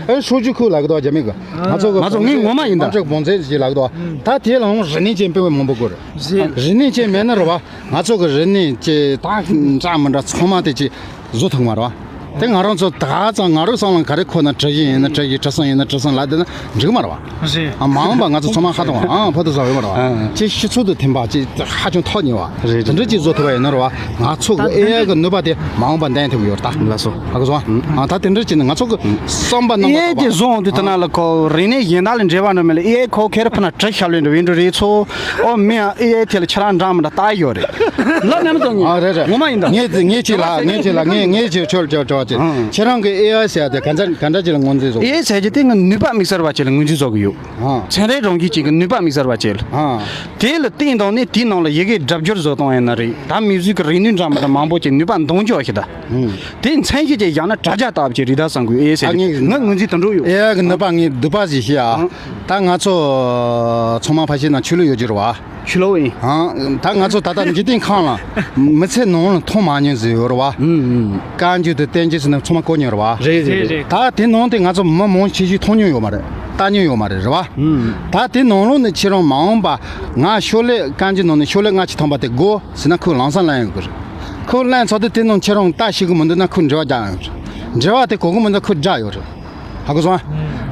ཨེ་ཧྲུའུ་ཅི་ཁུ་ལ་གི་དོ་རྒྱ་མི་གི། ང་ཚོ་གི་ང་ཚོ་ངའི་ངོ་མ་ཡིན་ད། ཨམ་ཅོག་བོང་ཚད་ཞིག་ལ་གི་དོ། ད་དེ་ལའང་རིག་གནས་ཅན་དཔེ་མང་པོ་དགོས་རེད། རིག་གནས་ཅན་མེད་ན་རེད་བ། ང་ཚོ་གི་རིག་གནས་ཀྱི་ད་འདྲ་མི་འདྲ་ཚང་མ་དེ་ཅི་བཟོ་ཐུབ་མ་རེད་བ། དེ་ང་རང་ཚོ་ད་ཙང་ང་རང་བསམ་བློ་ག་རེ་འཁོར་ན་གྲུ་བཞི་ཡིན་ན་གྲུ་བཞི་གྲུ་གསུམ་ཡིན་ན་གྲུ་གསུམ་ལབ་བསྡད་ན་འགྲིག་མ་རེད་བ། རེད། ཨ་མ་འོངས་པ་ང་ཚོ་ཚང་མ་ཧ་ཏང་བ་ཨང་ཕ་དུ་བཟའ་བའི་མ་རེད་བ། ཨ་ཅི་ཤི་ཚུལ་དུ་ཐིམ་པ་ཅི་ཧ་ཅང་ཐོག་ཉེ་བ། རེད་དེ་འདྲ་ཅི་བཟོ་ཐུབ་པ་ཡིན་ན་རེད་བ། ང་ཚོ་གི་ཨེ་ཨའི་གི་ནུས་པ་དེ་མ་འོངས་པ་འདོན་ཐུབ་ཡོད་ད། ལགས་སོ། ཧ་གོ་སོང་ཨ། ད་དེ་འདྲ་ཅི་ནི་ང་ཚོ་གི་བསམ་པ་རྣམ་པ་ཨེ་དེ་བཟོ་འོང་དུས་ད་ན་ལ་ཁོ་རིག་གནས་གཞན་དག་ལ་འབྲེལ་བ་འགྲོ་མེད་ལ་ཨེ་ཁོ་ཁེར་ཕུ་ན་གྲི་ཤ་ལོས་འགྲོ་བའི་འགྲོ་རེད་ཚོ། ཨོ་མི་ཨེ་ཨའི་ཐད་ལ་ཁྱེད་རང་འདྲ་མི་འདྲ་ལྟ་ཡོད་རེད། ལ་ནམ་དང་ངེད། ཨ་རེད་རེད། ངོ་མ་ཡིན་ད། ངེད་ངེད་ཅི་ལ་ངེད་ཅི་ལ་ངེད་ངེད་ཅི་ཆོལ་ཆོལ་ཆོལ་ཅི། ཨང་། ཁྱེད་རང་གི་ཨེ་ཨའི་ཟེར་ཡ་དེ་ག་འདྲ་ག་འདྲ་ཅི་ལ་ངོས་འཛིན་བཟོ། ཨེ་ཨའི་ཟེར་གྱི་དེ་ང་ནུས་པ་དམིགས་བསལ་བ་ཅི་ལ་ངོས་འཛིན་བཟོ་གི་ཡོད། ཨང་། ཚན་རིག་རང་བཞིན་ཅན་གྱི་ནུས་པ་དམིགས་བསལ་བ་ཅི་ལ། ཨང་། དེ་ལ་བརྟེན་བཏང་ནས་དེའི་ནང་ལ་ཡི་གེ་སྒྲ་སྦྱོར་བཟོ་བཏང་ཡིན་ན་རེད། ད་མིའུ་ཟིག་གི་རིག་ནུས་འདྲ་མི་འདྲ་མང་པོ་ཅིག་ནུས་པ་འདོན་ཆོག་ཞིག་ད། ཨང་། དེ་མཚན་གཞི་ཅིག་བཞག་ན་དྲ་རྒྱ་ལྟ་བུ་ཅིག་རེད་ད་བསམ་གི་ཨེ་ཨའི་ཟེར་ཨ་གྱི་ངས་ང་ངོས་འཛིན་དུ་འགྲོ་ཡོད། ཨེ་ཨའི་གི་ནུས་པ་ངས་སྡུག་པ་ཞིག་ཤེས་ཨ། ཨང་། ད་ང་ཚོ་ཚང་མ་ཕ་ཤི་ན་ཆོས་ལུགས་ཡོད་ཀྱི་རེད་བ། ཆུ་ལོག་ཡིན། ཨང་། ད་ང་ཚོ་ད་ལྟ་འཇིག་རྟེན་ཁམས་ལ་མི་ཚེ་ནང་ལ་མཐོང་མ་མྱོང་ཟིག་ཡོད་རེད་བ། ཨུམ་ཨུམ། བཀའ་འགྱུར་དང་བསྟན་འགྱུར་ཟེར་ན་ཚང་མ་གོ་མྱོང་རེད་བ། རེད་རེད་རེད། ད་དེ་ནང་དེ་ང་ཚོ་མི་མང་ཆེ་ཤོས་མཐོང་མྱོང་ཡོད་མ་རེད། ལྟ་མྱོང་ཡོད་མ་རེད། རེད་བ། ད་དེ་ནང་ལོགས་ནས་ཁྱེད་རང་མ་འོངས་པ་ང་ཤོ་ལེ་རྐང་རྗེས་ནང་ནས་ཤོ་ལེ་ལྔ་ཅིག་ཐོན་པ་དེ་དགོས་ཟེར་ན་ཁོས་ལམ་སང་ལེན་ཡོང་གི་རེད། ཁོས་ལེན་ཚར་དུས་དེ་ནང་ཁྱེད་རང་ལྟ་ཤེས་ཀྱི་མི་འདུག་ན་ཁོས་འབྲེལ་བ་རྒྱག་ཡོང་གི་རེད། འབྲེལ་བ་དེ་གོ་གི་མི་འདུག་ཁོས་བསྒྲགས་ཡོད་རེད། ཧ་གོ་སོང་ཨ།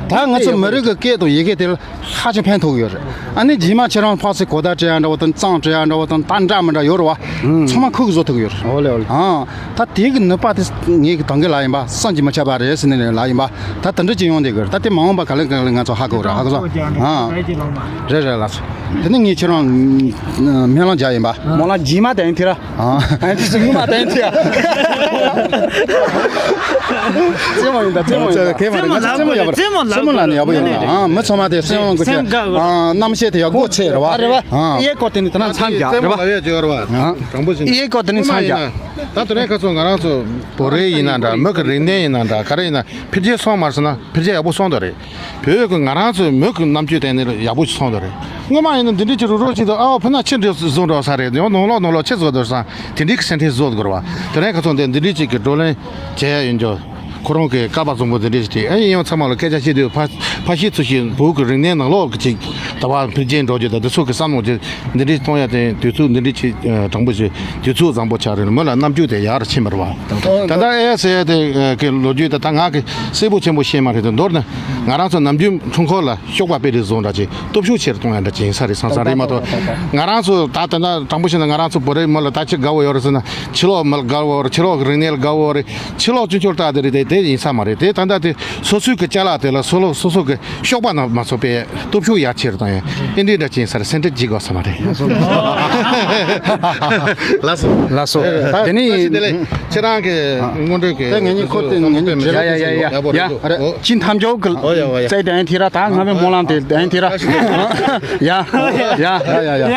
ད་ང་ཚོ་མི་རིགས་ཀྱི་སྐད་དང་ཡི་གེ་དེ་ལ་ཧ་ཅང་ཕན་ཐོགས་ཡོད་རེད། ཨ་ནི་རྗེས་མ་ཁྱེད་རང་ཕར་ཚུར་གོ་བརྡ་སྤྲད་ཡ་འདྲ་བོ་དང་། རྩོམ་འབྲི་ཡ་འདྲ་བོ་དང་། ད་འདྲ་མི་འདྲ་ཡོད་རེད་བ། ཚང་མ་ཁོ་གིས་བཟོ་ཐུབ་ཀྱི་ཡོད་རེད། ཨོ་ལེ་ཨོ་ལེ། ཨང་། ད་དེ་གི་ནུས་པ་དེ་ངེད་ཀྱི་ད་གིན་ལབ་ཡིན་པ། བསམ་གྱིས་མི་ཁྱབ་པ་རེད་ཟེར་ནས་ལབ་ཡིན་པ། ད་དེ་འདྲ་ཅིག་ཡོང་བསྡད་ཀྱི་རེད། ད་དེ་མ་འོངས་པ་ག་ལེ་ག་ལེ་ང་ཚོ་ཧ་གོ་རེད། ཧ་གོ་སོང་། ཨང་། རེད་རེད་ལགས་སོ། དེ་ནི་ངས་ཁྱེད་རང་སྨོན་ལམ་རྒྱག་ཡིན་པ། སྨོན་ལམ་རྗེས་མ་དེ་ཡིན་དེ་ར། ཨ། ཨ་ནི་སྔོན་མ་དེ་ཡིན་དེ་ཡ། རྩེད་མོ་ཡིན་ད། རྩེད་མོ་ཡིན་ད། རྩེད་མོ་ལབ་དགོས་རེད། རྩེད་མོ་ལབ་ན་ནི་ཡག་པོ་ཡོད་རེད། རྩེད་མོ་ལབ་ཨ། མི་ཚང་མ་དེ་སེམས་ཡོང་དགོས་ཀྱི། སེམས་དགའ་དགོས། ཨ། རྣམ་ཤེས་དེ་ཡག་པོ་ཚེ་རེད་བ། ཨ་རེད་བ། ཨ། གཡས་སྐོར་དེ་ནི་དེ་ན་མཚམས་བཞག་རེད་བ། ཨ། གཡས་སྐོར་དེ་ནི་མཚམས་བཞག་ད་དེ་རིང་ཁ་སང་ང་རང་ཚོ་བོད་རིགས་ཡིན་ན་འདྲ། མི་གི་རིག་གནས་ཡིན་ན་འདྲ། ག་རེ་ཡིན་ན་འཕེལ་རྒྱས་སོང་མ་སོང་ན་འཕེལ་རྒྱས་ཡག་པོ་སོང་དོ་རེད། བོད་ཀྱི་ང་རང་ཚོའི་མི་གི་རྣམ་དཔྱོད་དེ་ནི་ཡག་པོ་ཞིག་སོང་དོ་རེད། སྔོན་མ་ཡིན་ན་འདི་འདྲའི་ཅིག་རུག་རུག་ཅིག་འདུག་ཨ། ཕུ་ན་ཆི་འདྲ་བཟོ་འགྲོ་ས་རེད། ཡང་ནང་ལོགས་ནང་ལོགས་ཆི་བཟོ་འདུག་ས། དེ་འདྲའི་གི་སེམས་ཁྲལ་བཟོ་དགོས་རེད་བ། དེ་རིང་ཁ་སང་དེ་འདི་འདྲའི་ཅིག་གི་བགྲོ་གླེང་བྱེད་ཡ་ཡིན་རྒྱུ། ཁོ་རང་གི་ཀ་པ་བཟང་པོ་འདི་འདྲའི་ཅིག་དེ། ཨ། ཡིན་ཡང་ཚང་མ་ལ་སྐད་ཆ་བཤད་དུས་ཕ་ཕ་ཤི་ཚུ་ཤི་བོད་ཀྱི་རིག་གནས་ནང་ལོགས་ཀྱི་ཅིག་ད་བར་འཕེལ་རྒྱས་འགྲོ་རྒྱུ་དང་། འདི་ཚོ་གི་བསམ་བློ་ཅིག་འདི་འདྲའི་གཏོང་ཡ་དེ་དུས་ཚོད་འདི་འདྲའི་ཅིག་དྲང་པོ་ཞིག་དུས་ཚོད་བཟང་པོ་ཆགས་རེད། མི་ལ་རྣམ་དཔྱོད་དེ་ཡར་ཕྱིན་པ་རེད་བ། ད་ལྟ་ཨེ་ཟེར་ཡ་དེ་གི་ལོ་རྒྱུས་དེ་ད་ང་གི་གསལ་པོ་ཆེན་པོ་ཤེས་མ་རེད་དེ། མདོར་ན་ང་རང་ཚོ་ནམ་རྒྱུན་ཁྲོམ་སྐོར་ལ་ཤོག་པ་དཔེ་རིས་བཟོ་འདྲ་ཅིག་སྟོབས་ཤུགས་ཆེར་གཏོང་ཡ་འདྲ་ཅིག་ཡིན་ས་རེད། སང་སང་རེད་མ་གཏོགས། ང་རང་ཚོ་ད་ད་ལྟ་དྲང་པོ་བཤད་ན་ང་རང་ཚོ་བོད་རིགས་མི་ལ་ད་ཅི་དགའ་བོ་ཡོད་རེད་ཟེར་ན། ཕྱི་ལོགས་མི་ལ་དགའ་བོ་རེད། ཕྱི་ལོགས་ཀྱི་རིག་གནས་ལ་དགའ་བོ་རེད། ཕྱི་ལོགས་སྤྱི་ཚོགས་ལྟ་དེ་རེད་དེ། དེ་ཡིན་ས་མ་རེད། དེ་ད་ལྟ་དེ་སོ་སོའི་གི་ཅ་ལག་དེ་ལ་སོ་སོ་སོ་སོ་གི་ཤོག་པ་ནང་མ་ཚོགས་པའི་སྟོབས་ཤུགས་ཡར་ཆེར་བཏང་ཡ་ཨེ་འདྲའི་འདྲ་ཅིག་ཡིན་ས་རེད། སེམས་ཁྲལ་བགྱིད་དགོས་ས་མ་རེད། ལགས་སོ། ལགས་སོ། དེ་ནི་ཁྱེད་རང་གི་སྔོན་འགྲོའི་གི་དེ་ངེད་གཉིས་ཁོ་དེ་ངེད་གཉིས་འབྲེལ་ཡ་ཡ་ཡ་ཡ་ཡ། ཡ། ཅི་འཐམ་ཅོག་གི་ཨོ་ཡ་ཨོ་ཡ། རྩེད་དན་ཐི་ར། ད་སྔ་མའི་སྨོན་ལམ་དེ་དན་ཐི་ར། ཡ་ཡ་ཡ་ཡ།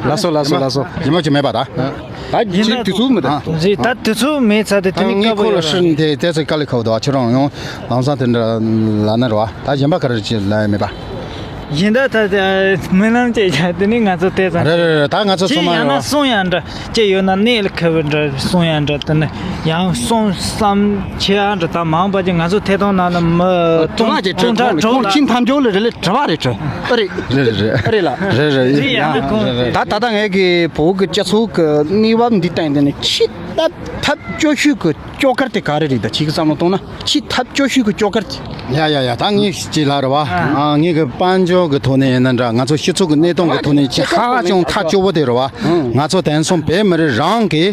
ལགས་སོ་ལགས་སོ་ལགས་སོ། ཡིན་མ་ཅི་མེད་པ་ད། ད་ཅི་དུས་ཚོད་མི་ད། རེད། ད་དུས་ཚོད་མེད་ཚར་དེ། དེ་ནི་ངས་ཁོ་ལ་ཁ་ཤི་དེ་དེ་ཚོ་དཀའ་ལས་ཁག་འདུག་ཁྱེད་རང་ཡང་ལམ་སང་དེ་འདྲ་ལབ་ན་རེད་བ། ད་གཞན་པ་ག་རེ་ཅིག་ལབ་ཡ་མེད་པ། གཞན་དག་ད་སྨོན་ལམ་བཅས་བྱ་དེ་ནི་ང་ཚོ་དེ་ཙམ། རེད་རེད་རེད། ད་ང་ཚོ་ཚང་མ་ཡང་ན་གསུང་ཡ་འདྲ་ཅི་ཡོད་ན་གནད་ལ་འཁེལ་བ་འདྲ་གསུང་ཡ་འདྲ། དེ་ནི་ཡང་གསུང་བསམ་བྱེད་ཡ་འདྲ། ད་མང་པ་ཅིག་ང་ཚོ་ཐད་གཏོང་ནང་ལ་མི་སྟོང་ཕྲག་ཅིག་དྲུག་ཁོང་ཁོང་ལ་ཁྱིམ་ཐམ་ཅོག་ལ་རེ་ལེ་དྲི་བ་རེ་དྲི། ཨ་རེད། རེད་རེད་རེད། ཨ་རེད་ལ། རེད་རེད། ཡ་ཡ་ཡ། ད་ད་ལྟ་ངས་གི་བོད་ཀྱི་སྤྱི་ཚོགས་ཀྱི་གནས་བབ་འདི་སྟེང་དེ་ནི་ཆེས་ད་ཐབས་སྐྱོ་ཤོས་ཀྱི་སྐྱོ་གར་དེ་ག་རེ་རེད། ད་ཁྱེད་ཀྱི་བསམ་བློ་གཏོང་ན་ཆེས་ཐབས་སྐྱོ་ཤོས་ཀྱི་སྐྱོ་གར་དེ། ཡ་ཡ་ཡ། ད་ངས་ཅིག་ལབ་རེད་བ། ཨ། ངས་གི་དཔལ་འབྱོར་གྱི་ཐོག་ནས་ཡིན་ན་འདྲ། ང་ཚོ་སྤྱི་ཚོགས་ཀྱི་གནས་སྟངས་ཀྱི་ཐོག་ནས་ཆེས་ཧ་ཅང་ཐབས་སྐྱོ་བོ་དེ་རེད་བ། ང་ཚོ་དེང་སང་བོད་མི་རིགས་རང་གི་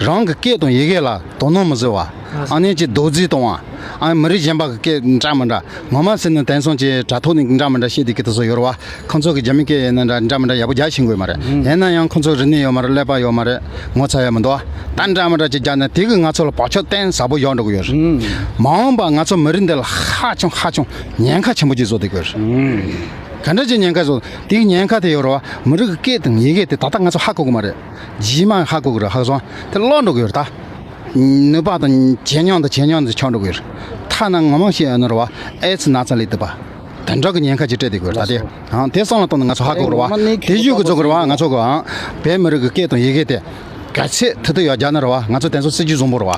རང་གི་སྐད་དང་ཡི་གེ་ལ་དོ་སྣང་མི་བཟོ་བ། ཨ་ནི་ཅིག་རྡོག་རྫིས་གཏོང་བ། ཨ། མི་རིགས་གཞན་པ་གི་སྐད་འདྲ་མི་འདྲ། ངོ་མ་ཟེར་ན་དེང་སང་ཅིག་དྲ་ཐོག་ནས་འདྲ་མི་འདྲ་བཤད་དེ་གི་དེ་ཚོ་ཡོད་རེད་བ། ཁོང་ཚོ་གི་རྒྱ་མི་སྐད་ཡིན་ན་འདྲ་འདྲ་མི་འདྲ་ཡག་པོ་རྒྱག་ཤེས་ཀྱི་ཡོད་མ་རེད། ཡིན་ན་ཡང་ཁོང་ཚོ་རིག་གནས་ཡོད་མ་རེད། ཀླད་པ་ཡོད་མ་རེད། ངོ་ཚ་ཡ་མི་འདུག་ད་འདྲ་མི་འདྲ་ཅིག་རྒྱག་ན་དེ་གིས་ང་ཚོ་ལ་བག་ཆགས་གཏིང་ཟབ་པོ་ཡོང་འགྲོ་གི་ཡོད་རེད། མ་འོངས་པ་ང་ཚོ་མི་རིགས་འདི་ལ་ཧ་ཅང་ཧ་ཅང་ཉེན་ཁ་ཆེན་པོ་ཅིག་བཟོ་བསྡད་ཀྱི་ཡོད་རེད། ག་འདྲ་ཅིག་ཉེན་ཁ་བཟོ། དེ་གི་ཉེན་ཁ་དེ་ཡོད་རེད་བ། མི་རིགས་ཀྱི་སྐད་དང་ཡི་གེ་དེ་ད་ལྟ་ང་ཚོ་ཧ་གོ་གི་མ་རེད། རྗེས་མ་ཧ་གོ་གི་རེད། ཧ་གོ་སོང་དེ་ལོག་འགྲོ་གི་ཡོད་རེད་ད། ནུས་པ་དང་ཇེ་ཉུང་དང་ཇེ་ཉུང་དུ་ཆགས་འགྲོ་གི་ཡོད་རེད། ཐ་ན་ངོ་མ་བཤད་ཡོད་ན་རེད་བ། ཨེ་ཙི་ན་ཚ་ལས་འདས་པ། དེ་འདྲ་གི་ཉེན་ཁ་ཅིག་སྤྲད་བསྡད་ཀྱི་ཡོད་རེད་ད་དེ། ཨང་། དེ་བསམ་བློ་བཏང་ནས་ང་ཚོ་ཧ་གོ་གི་རེད་བ། དེ་བཞིན་གྱི་བཟོ་གི་རེད་བ། ང་ཚོ་གི་ཨང་། བོད་མི་རིགས་ཀྱི་སྐད་དང་ཡི་གེ་དེ་གལ་ཆེ་ཐུབ་ཐུབ་ཡར་རྒྱག་ན་རེད་བ། ང་ཚོ་དེང་སང་སྲིད་ཇུས་བཟང་པོ་རེད་བ།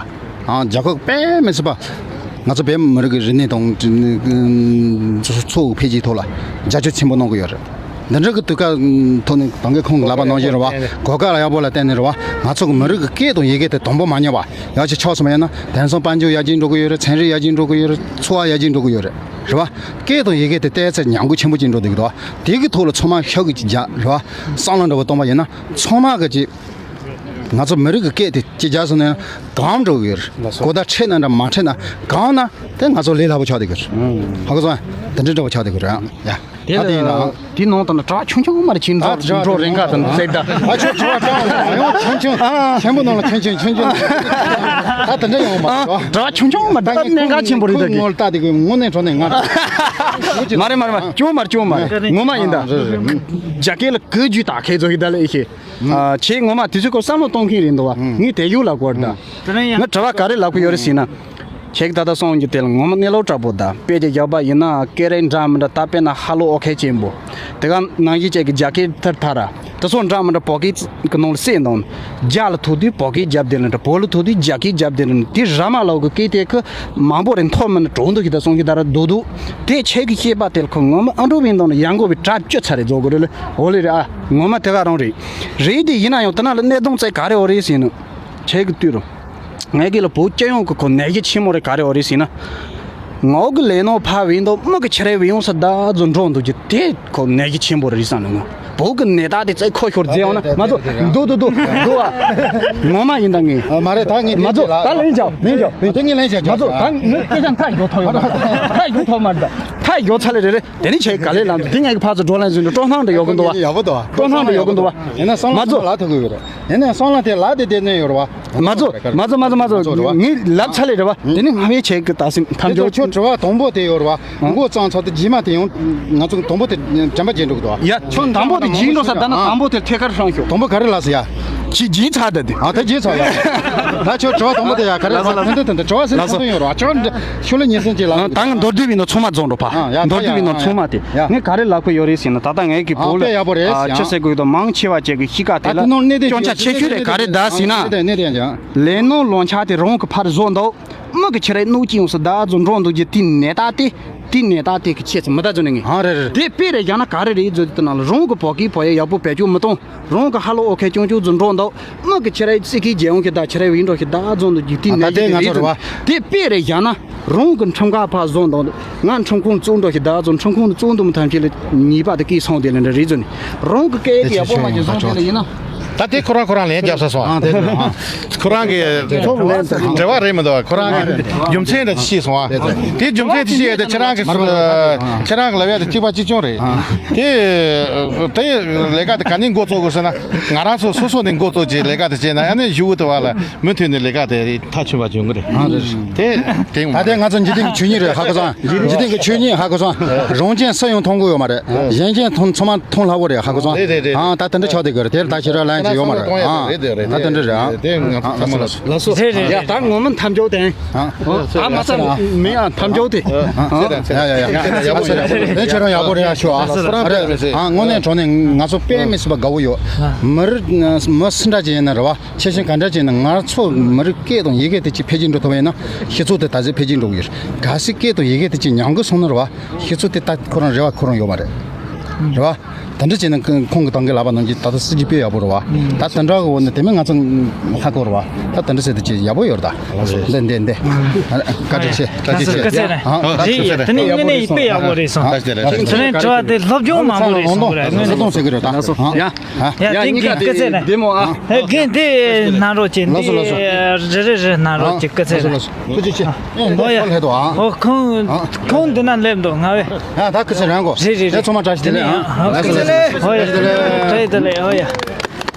ཨང་། རྒྱལ་ཁབ་དཔེ་མི་སྲིད་པ། ང་ཚོ་བོད་མི་རིགས་ཀྱི་རིག་གནས་དང་། ཚོ་འཕེལ་རྒྱས་ཐོག་ལ་རྒྱབ་སྐྱོར་ཆེན་པོ་གནང་གི་ཡོད་རེད། འདི་འདྲ་གི་དུས་སྐབས་ཐོག་ནས་ད་གིན་ཁོང་གིས་ལབ་པ་ནང་བཞིན་རེད་བ། གོ་སྐབས་ཡག་པོ་ལ་བརྟེན་ནས་རེད་བ། ང་ཚོ་གི་མི་རིགས་ཀྱི་སྐད་དང་ཡི་གེ་དེ་དང་པོ་མ་ཉམས་པ་ཡག་ཅིག་ཆགས་སོང་བ་ཡིན་ན། དེང་སང་དཔལ་འབྱོར་ཡར་རྒྱས་འགྲོ་གི་ཡོད་རེད། ཚན་རིག་ཡར་རྒྱས་འགྲོ་གི་ཡོད་རེད། འཚོ་བ་ཡར་རྒྱས་འགྲོ་གི་ཡོད་རེད། རེད་བ། སྐད་དང་ཡི་གེ་དེ་ཏོག་ཙམ་ཉམས་རྒུད་ཆེན་པོ་ཅིག་འགྲོ་བསྡད་ཀྱི་འདུག་དེ་གི་ཐོག་ལ་ཚང་མ་ཤུགས་ཀྱིས་རྒྱག་རེད་བ། བསམ་བློ་འདྲ་བོ་གཏོང་བ་ཡིན་ན་ཚང་མ་གི་ཅིག་ང་ཚོ་མི་རིགས་ཀྱི་སྐད་དེ་གཅིག་རྒྱག་སོང་ན་གང་འགྲོ་གི་ཡོད་རེད། གོ་བརྡ་འཕྲད་ན་འདྲ་མ་འཕྲད་ན་གང་ན་དེ་ང་ཚོ་ལས་སླ་པོ་ཆགས་བསྡད་ཀྱི་རེད། ཧ་གོ་སོང་། དེ་འདྲ་འདྲ་བོ་ཆགས་བསྡད་ཀྱི་རེད། ཡ། དེ་ད་དེ་ཡིན་ན། དེའི་ནང་དུ་ན་གྲྭ་ཆུང་ཆུང་མ་རེད། ཁྱིམ་ཚང་འགྲོ་རེ་འགའ་དང་བསྲེག་ད། ཨ་ཆུང་ཆུང་ཆུང་ཆུང་ཆུང་ཆེན་པོ་ནང་ལ་ཆུང་ཆུང་ཆུང་ཆུང་། ད་དེ་འདྲ་ཡོང་མ་རེད། གྲྭ་ཆུང་ཆུང་མ་རེད། ད་གནད་འགག་ཆེན་པོ་རེད། ད་ངོ་ལ་ལྟ་དེ་གི་དངོས་གནས་དྲང་གནས་ང་། མ་རེད་མ་རེད་མ་རེད། ཅུང་མ་རེད། ཅུང་མ་རེད། ངོ་མ་ཡིན་ད། རྒྱ་སྐད་ལ་གི་རྒྱུ་ད་ཁའི་ཚོ་གི་ད་ལ་ཨེ་ཤེས། ཨ། ཁྱེད་ངོ་མ་དུས་ཚོད་སྐོར་བསམ་བློ་གཏོང་མཁན་རེད་འདུག་བ། ངས་དེ་ཡུལ་ལ་གོ་རེད་ད། ང་དྲི་བ་ག་རེ་ལབ་གི་ཡོད་རེད་ཟེར་ན། ཁྱེད་ཀྱིས་ད་ལྟ་གསུངས་རྒྱུ་དེ་ལ་ངོ་མ་གནས་ལུགས་དྲག་པོ་དང་དཔེ་དེ་བཞག་པ་ཡིན་ན་སྐད་རིགས་འདྲ་མི་འདྲ་ད་དཔེར་ན་ཧ་ལོ་ཨོ་ཁེ་ཅན་པོ། དེ་ག་ནང་བཞིན་ཅིག་གི་རྒྱ་སྐད་ཐར་ཐར་ར། དེ་ཚོ་འདྲ་མི་འདྲ་བོད་སྐད་ཀྱི་ནང་ལ་གསལ་འདུག་རྒྱ་ལ་ཐུག་དུས་བོད་སྐད་རྒྱབ་དེ་ལ་འདྲ། བོད་ལ་ཐུག་དུས་རྒྱ་སྐད་རྒྱབ་དེ་ལ་འདྲ། དེ་ར་མ་ལོག་གི་སྐད་དེ་ཁོ་མང་པོ་རེ་མཐོ་མིན་ན་གྲོགས་འདུག་ཞིག་ད་གསུང་ཞིག་ད་ར་རྡོག་རྡོག་དེ་ཁྱེད་ཀྱི་བཤད་པ་དེ་ལ་ཁོ་ངོ་མ་ཨ་འགྲོ་བའི་མདོག་ནི་ཡང་དགོས་པའི་གྲ་བཅོ་ཚ་རེ་རྫོགས་དགོས་རེད་ལ། འོ་ལེ་རེད་ཨ། ངོ་མ་དེ་ག་རང་རེད། རེད་དེ་ཡིན་ན་ཡང་དེ་ན་ལ་གནད་དོན་བཙལ་ག་རེ་འོ་རེད་ཟེར་ན། ཁྱེད་ཀྱི་ལྟོས་རོགས། ངས་ཀྱི་ལ་བོད་སྤྱི་ཡོངས་ཀྱི་ཁོ་ནད་གཞི་ཆེན་མོ་རེ་ག་རེ་འོ་རེད་ཟེར་ན། ངོ་གི་ལས་ནོ་ཕ་བིན་དོ་མི་གི་ཆེ་རེ་བི་ཡོང་ས་ད་ཛོ་འགྲོ་འདུག་གི་དེ་ཁོ་ནད་གཞི་ཆེན་པོ་རེད་བསམ་ནས་ངོ་བོད་གི་ནད་རྟགས་དེ་བཙལ་ཁོ་ཤོར་རྫས་འོང་ན་མ་ཚོ་འདུག་འདུག་འདུག་འདུག་ཨ། ངོ་མ་ཡིན་ད་ངས། ཨ་མ་རེད་ད་ངས་མ་ཚོ་ད་ལེན་ཅག་ལེན་ཅག་ལེན་ཅག་དེ་ངས་ལེན་ཅག་མ་ཚོ་ད་ངས་སྐད་ཆ་མཐའ་ཡོད་ཐོག་ཡོད་མ་རེད། མཐའ་ཡོད་ཐོག་མ་རེད། མཐའ་ཡོད་ཚ་ལེ་རེད་རེད། དེ་ནི་ཆེ་ག་ལེ་ལམ་དེ་ངས་ཕར་ཚུར་འགྲོ་ལན་ཟིན་ཏུ་སྤྲོ་སྣང་འདྲ་ཡོད་གི་འདུག་བ། ཡག་པོ་འདུག་བ། སྤྲོ་སྣང་འདྲ་ཡོད་གི་འདུག་བ། ཡིན་ན་སང་ལ་མ་ཚོ་ལ་ཐུག་གི་ཡོད་རེད། ཡིན་ན་སང་ལ་དེ་ལ་དེ་དེ་ནས་ཡོད་རེད་བ། མ་ཚོ་མ་ཚོ་མ་ཚོ་མ་ཚོ་ངས་ལབ་ཚར་ལེ་རེད་བ། དེ་ནི་སྔ་བའི་ཆེད་ཀྱི་ད་སེམས་ཐམས་ཅད་ཁྱོད་དྲི་བ་དང་པོ་དེ་ཡོད་རེད་བ། མགོ་གཙང་ཚོ་དེ་རྗེས་མ་དེ་ཡང་ང་ཚོ་དང་པོ་དེ་དྲན་པ་བརྗེད་འགྲོ་གི་འདུག་བ། ཡ་ཁྱོད་དང་པོ་དེ་རྗེས་འགྲོ་ས་ད་ན་དང་པོ་དེ་ཐད་ཀར་ཧྲང་ཤོག་དང་པོ་ག་རེ་ལབ་ཟེར་ཡ། ཁྱི་རྗེས་ཚར་ད་དེ། ཨ་ད་རྗེས་ཚར་ཡ། ད་ཁྱོད་དྲི་བ་དང་པོ་དེ་ཡ་ག་རེ་ལབ་ཟེར་དེ་འདྲ་དེ་འདྲ་དྲི་བ་ཟེར་ཚོགས་དོན་ཡོད་རེད་བ། ཁྱོད་ཤུ་ལ་ཉིན་སེམས་ཀྱི་ལ། ད་ང་མདོར་བསྡུས་བི་ནོ་ཚང་མ་རྫོང་འགྲོ་ཕ། ཡ་མདོར་བསྡུས་བི་ནོ་ཚང་མ་དེ། ཡ་ངས་ག་རེ་ལབ་གི་ཡོད་རེད་ཟེར་ན་ད་ལྟ་ངས་ཀྱི་ཨ་བོད་ལ་དཔེ་ཡག་པོ་རེད་ཨ་ཟེར་ཅི་ཡང་ཟེར་དགོས་དང་མང་ཆེ་བ་ཅིག་གི་གཤིས་ཀ་དེ་ལ་སྐྱོན་ཆ་ཆེ་ཤོས་རེད་ག་རེ་ད་ཟེར་ན། ལས་ནོར་ལོ་ཆ་དེ་རང་གི་ཕར་བཟོ་འདུག་མི་གི་ཆེ་རེད་གནོད་ཀྱི་ཡོང་ས་ད་ཚོ་འགྲོ་འདུག་གི་དེ་ནས་ད་དེ་དེ་ནས་ད་དེ་གི་ཆེ་ཚེ་མི་ད་ཚོ་ནས་ངས་ཨ་རེད་རེད། དེ་དཔེ་རེད་ཡང་ན་ག་རེ་རེད་ཚོ་དེ་ནང་ལ་རང་གི་བོད་སྐད་བོད་ཡ་ཡག་པོ་བེད་སྤྱོད་མི་གཏོང་རང་གི་ཧ་ལོ་ཨོ་ཁེ་ཅུང་ཅུང་ཚོ་འགྲོ་འདུག་མི་གི་ཆེ་རེད་ཚིག་གི་རྒྱལ་ཡོང་གི་ད་ཆེ་རེད་བིན་འགྲོ་གི་ད་ཚོ་འདུག་གི་དེ་ནས་དེ་རེད་ཚོ་དེ་དཔེ་རེད་ཡང་ན། རང་གི་ཁྲིམས་ཁང་ཕར་བཟོ་འདུག་ང་ཁྲིམས་ཁང་བཙུགས་འགྲོ་ཞིག་ད་ཚོ་ཁྲིམས་ཁང་དུ་བཙུགས་འདུག་མི་ཐམས་ཅད་ལ་ཉེས་པ་དེ་སྐད་སོང་དེ་ལ་འདྲ་རེད་ཚོ་ནི་རང་གི་སྐད་ཀྱི་ཡག་པོ་མ་ཅིག་སོང་དེ་ལ་ཡིན་ན། ད་དེ་ཁོ་རང་ཁོ་རང་ལན་རྒྱབ་ས་སོང་ཨ། དེ་ཁོ་རང་གི་འབྲེལ་བ་རེད་མི་འདུག་ཁོ་རང་གི་རྒྱུ་མཚན་དེ་ཤེས་སོང་ཨ། དེ་རྒྱུ་མཚན་དེ་ཤེས་ཡ་དེ་ཁྱེད་རང་གི་ཁྱེད་རང་གི་ལབ་ཡ་དེ་གཅིག་པ་གཅིག་རྐྱང་རེད། དེ་དེ་ལས་ཀ་དེ་ག་ནས་འགོ་བཙུགས་དགོས་ཟེར་ན་ང་རང་ཚོ་སོ་སོ་ནས་འགོ་བཙུགས་ཀྱི་ལས་ཀ་དེ་བྱས་ན་ཡང་ནས་གཞུག་གུ་དུ་བ་ལ་མུ་མཐུད་ནས་ལས་ཀ་དེ་མཐའ་ཆོད་པ་བྱུང་གི་རེད། ཨ་རེད། དེ་དེ་ད་ལྟའི་ང་ཚོ་འཇིག་རྟེན་གྱི་ཆོས་ཉིད་རེད་ཧ་གོ་སོང་། འཇིག་རྟེན་གྱི་ཆོས་ཉིད་ཧ་གོ་སོང་། རང་ཅན་སུ་ཡང་མཐོང་གི་ཡོད་མ་རེད། གཞན་ཅན་མཐོང་ཚང་མ་མཐོང་སླ་བོ་རེད་ཧ་གོ་སོང་། རེད་རེད་རེད། ཨ་ད་དེ་འདྲ་ཆགས་བསྡད་གི་རེད་དེར་ད་ཕྱི་ར་ལན་ཅིག་ཡོད་མ་རེད། ཨ་ད་དེ་འདྲ་རེད། ཨ་ལགས་སོ་ལགས་སོ། རེད་རེད་ཡ་ད་ངོ་མ་མཐའ་མཇུག་དེ། ཨ་ཨ་མ་ས་མི་ཡ་མཐའ་མཇུག་དེ། ཡ་ཡ་ཡ་ཡ་ཡ་ཡ་ཡ་ཡ་ཁྱེད་རང་ཡག་པོ་རེད་ཨ་ཤོ་ཨ། ཨ་དངོས་གནས་དྲང་གནས་ང་ཚོ་དཔེ་མི་སྲིད་པ་དགའ་བོ་ཡོད། མི་རིགས་མི་སུ་འདྲ་ཅིག་ཡིན་ན་རེད་བ། ཆེ་ཆུང་ག་འདྲ་ཅིག་ཡིན་ན་ང་ཚོ་མི་རིགས་སྐད་དང་ཡི་གེ་དེ་ཅིག་འཕེལ་རྒྱས་འགྲོ་ཐུབ་པ་ཡིན་ན་སྤྱི་ཚོགས་དེ་ད་གཟོད་འཕེལ་རྒྱས་འགྲོ་གི་ཡོད། གལ་སྲིད་སྐད་དང་ཡི་གེ་དེ་ཅིག་ཉམས་གི་སོང་ན་རེད་བ། སྤྱི་ཚོགས་དེ་ད་ཁོ་རང་རེ་བ་ཁོ་རང་ཡོད་མ་རེད། རེད་བ། དེ་འདྲ་བྱས་ན་ཁོང་གི་ཏང་གི་ལབ་པ་ནང་བཞིན་ད་ལྟ་སྲིད་ཇུས་དཔེ་ཡག་པོ་རེད་བ། ད་དེ་འདྲ་གི་འོག་ནས་དེ་མིན་ང་ཚོ་ཧ་གོ་རེད་བ། ད་དེ་འདྲ་བྱས་ཏེ་ཅིག་ཡག་པོ་ཡོད་རེད་ད། འདི་འདི་འདི། བཀའ་དྲིན་ཆེ། བཀའ་དྲིན་ཆེ། སྐུ་ཚེ་ནས། ཨ་ཨ་རེད་ཡ། དེ་ནི་དངོས་གནས་ཡིད་དཔེ་ཡག་པོ་རེད་སོང་། ད་དེ་ནས་དྲི་བ་དེ་སློབ་སྦྱོང་མང་པོ་རེད་སོང་རེད། ལོ་སོ་སྟོང་ཟེར་གི་རེད་ད། ཡ། ཡ་ཡ་གཉིས་ཀ་དེ་བདེ་མོ་ཨ། ཧེ་རྒན་དེ་གནང་རོགས་བྱེད། ལགས་སོ་ལགས་སོ། འདི་རེ་རེ་རེ་གནང་རོགས་བྱེད། སྐུ་ཚེ་ལགས་སོ་ལགས་སོ། ཐུགས་རྗེ་ཆེ། ཨོ་ཡ། ལྷེ་དོ་ཨ། ཨོ་ཁོང་ཁོང་འདི་ན་སླེབས་འདུག་ང་བས། ཡ་ད་སྐུ་ཚེ་རང་གོ། རེད་རེད་རེད། ཚང་མ་བཀྲ་ཤིས་བདེ་ལེགས་ཨ། ཨོ་སྐུ་ཚེ་ལགས། ཨོ་ཡ། བཀྲ་ཤིས་བདེ་ལེགས། ཨོ་ཡ།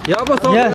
ཡག་པོ་སོང་། ཡ་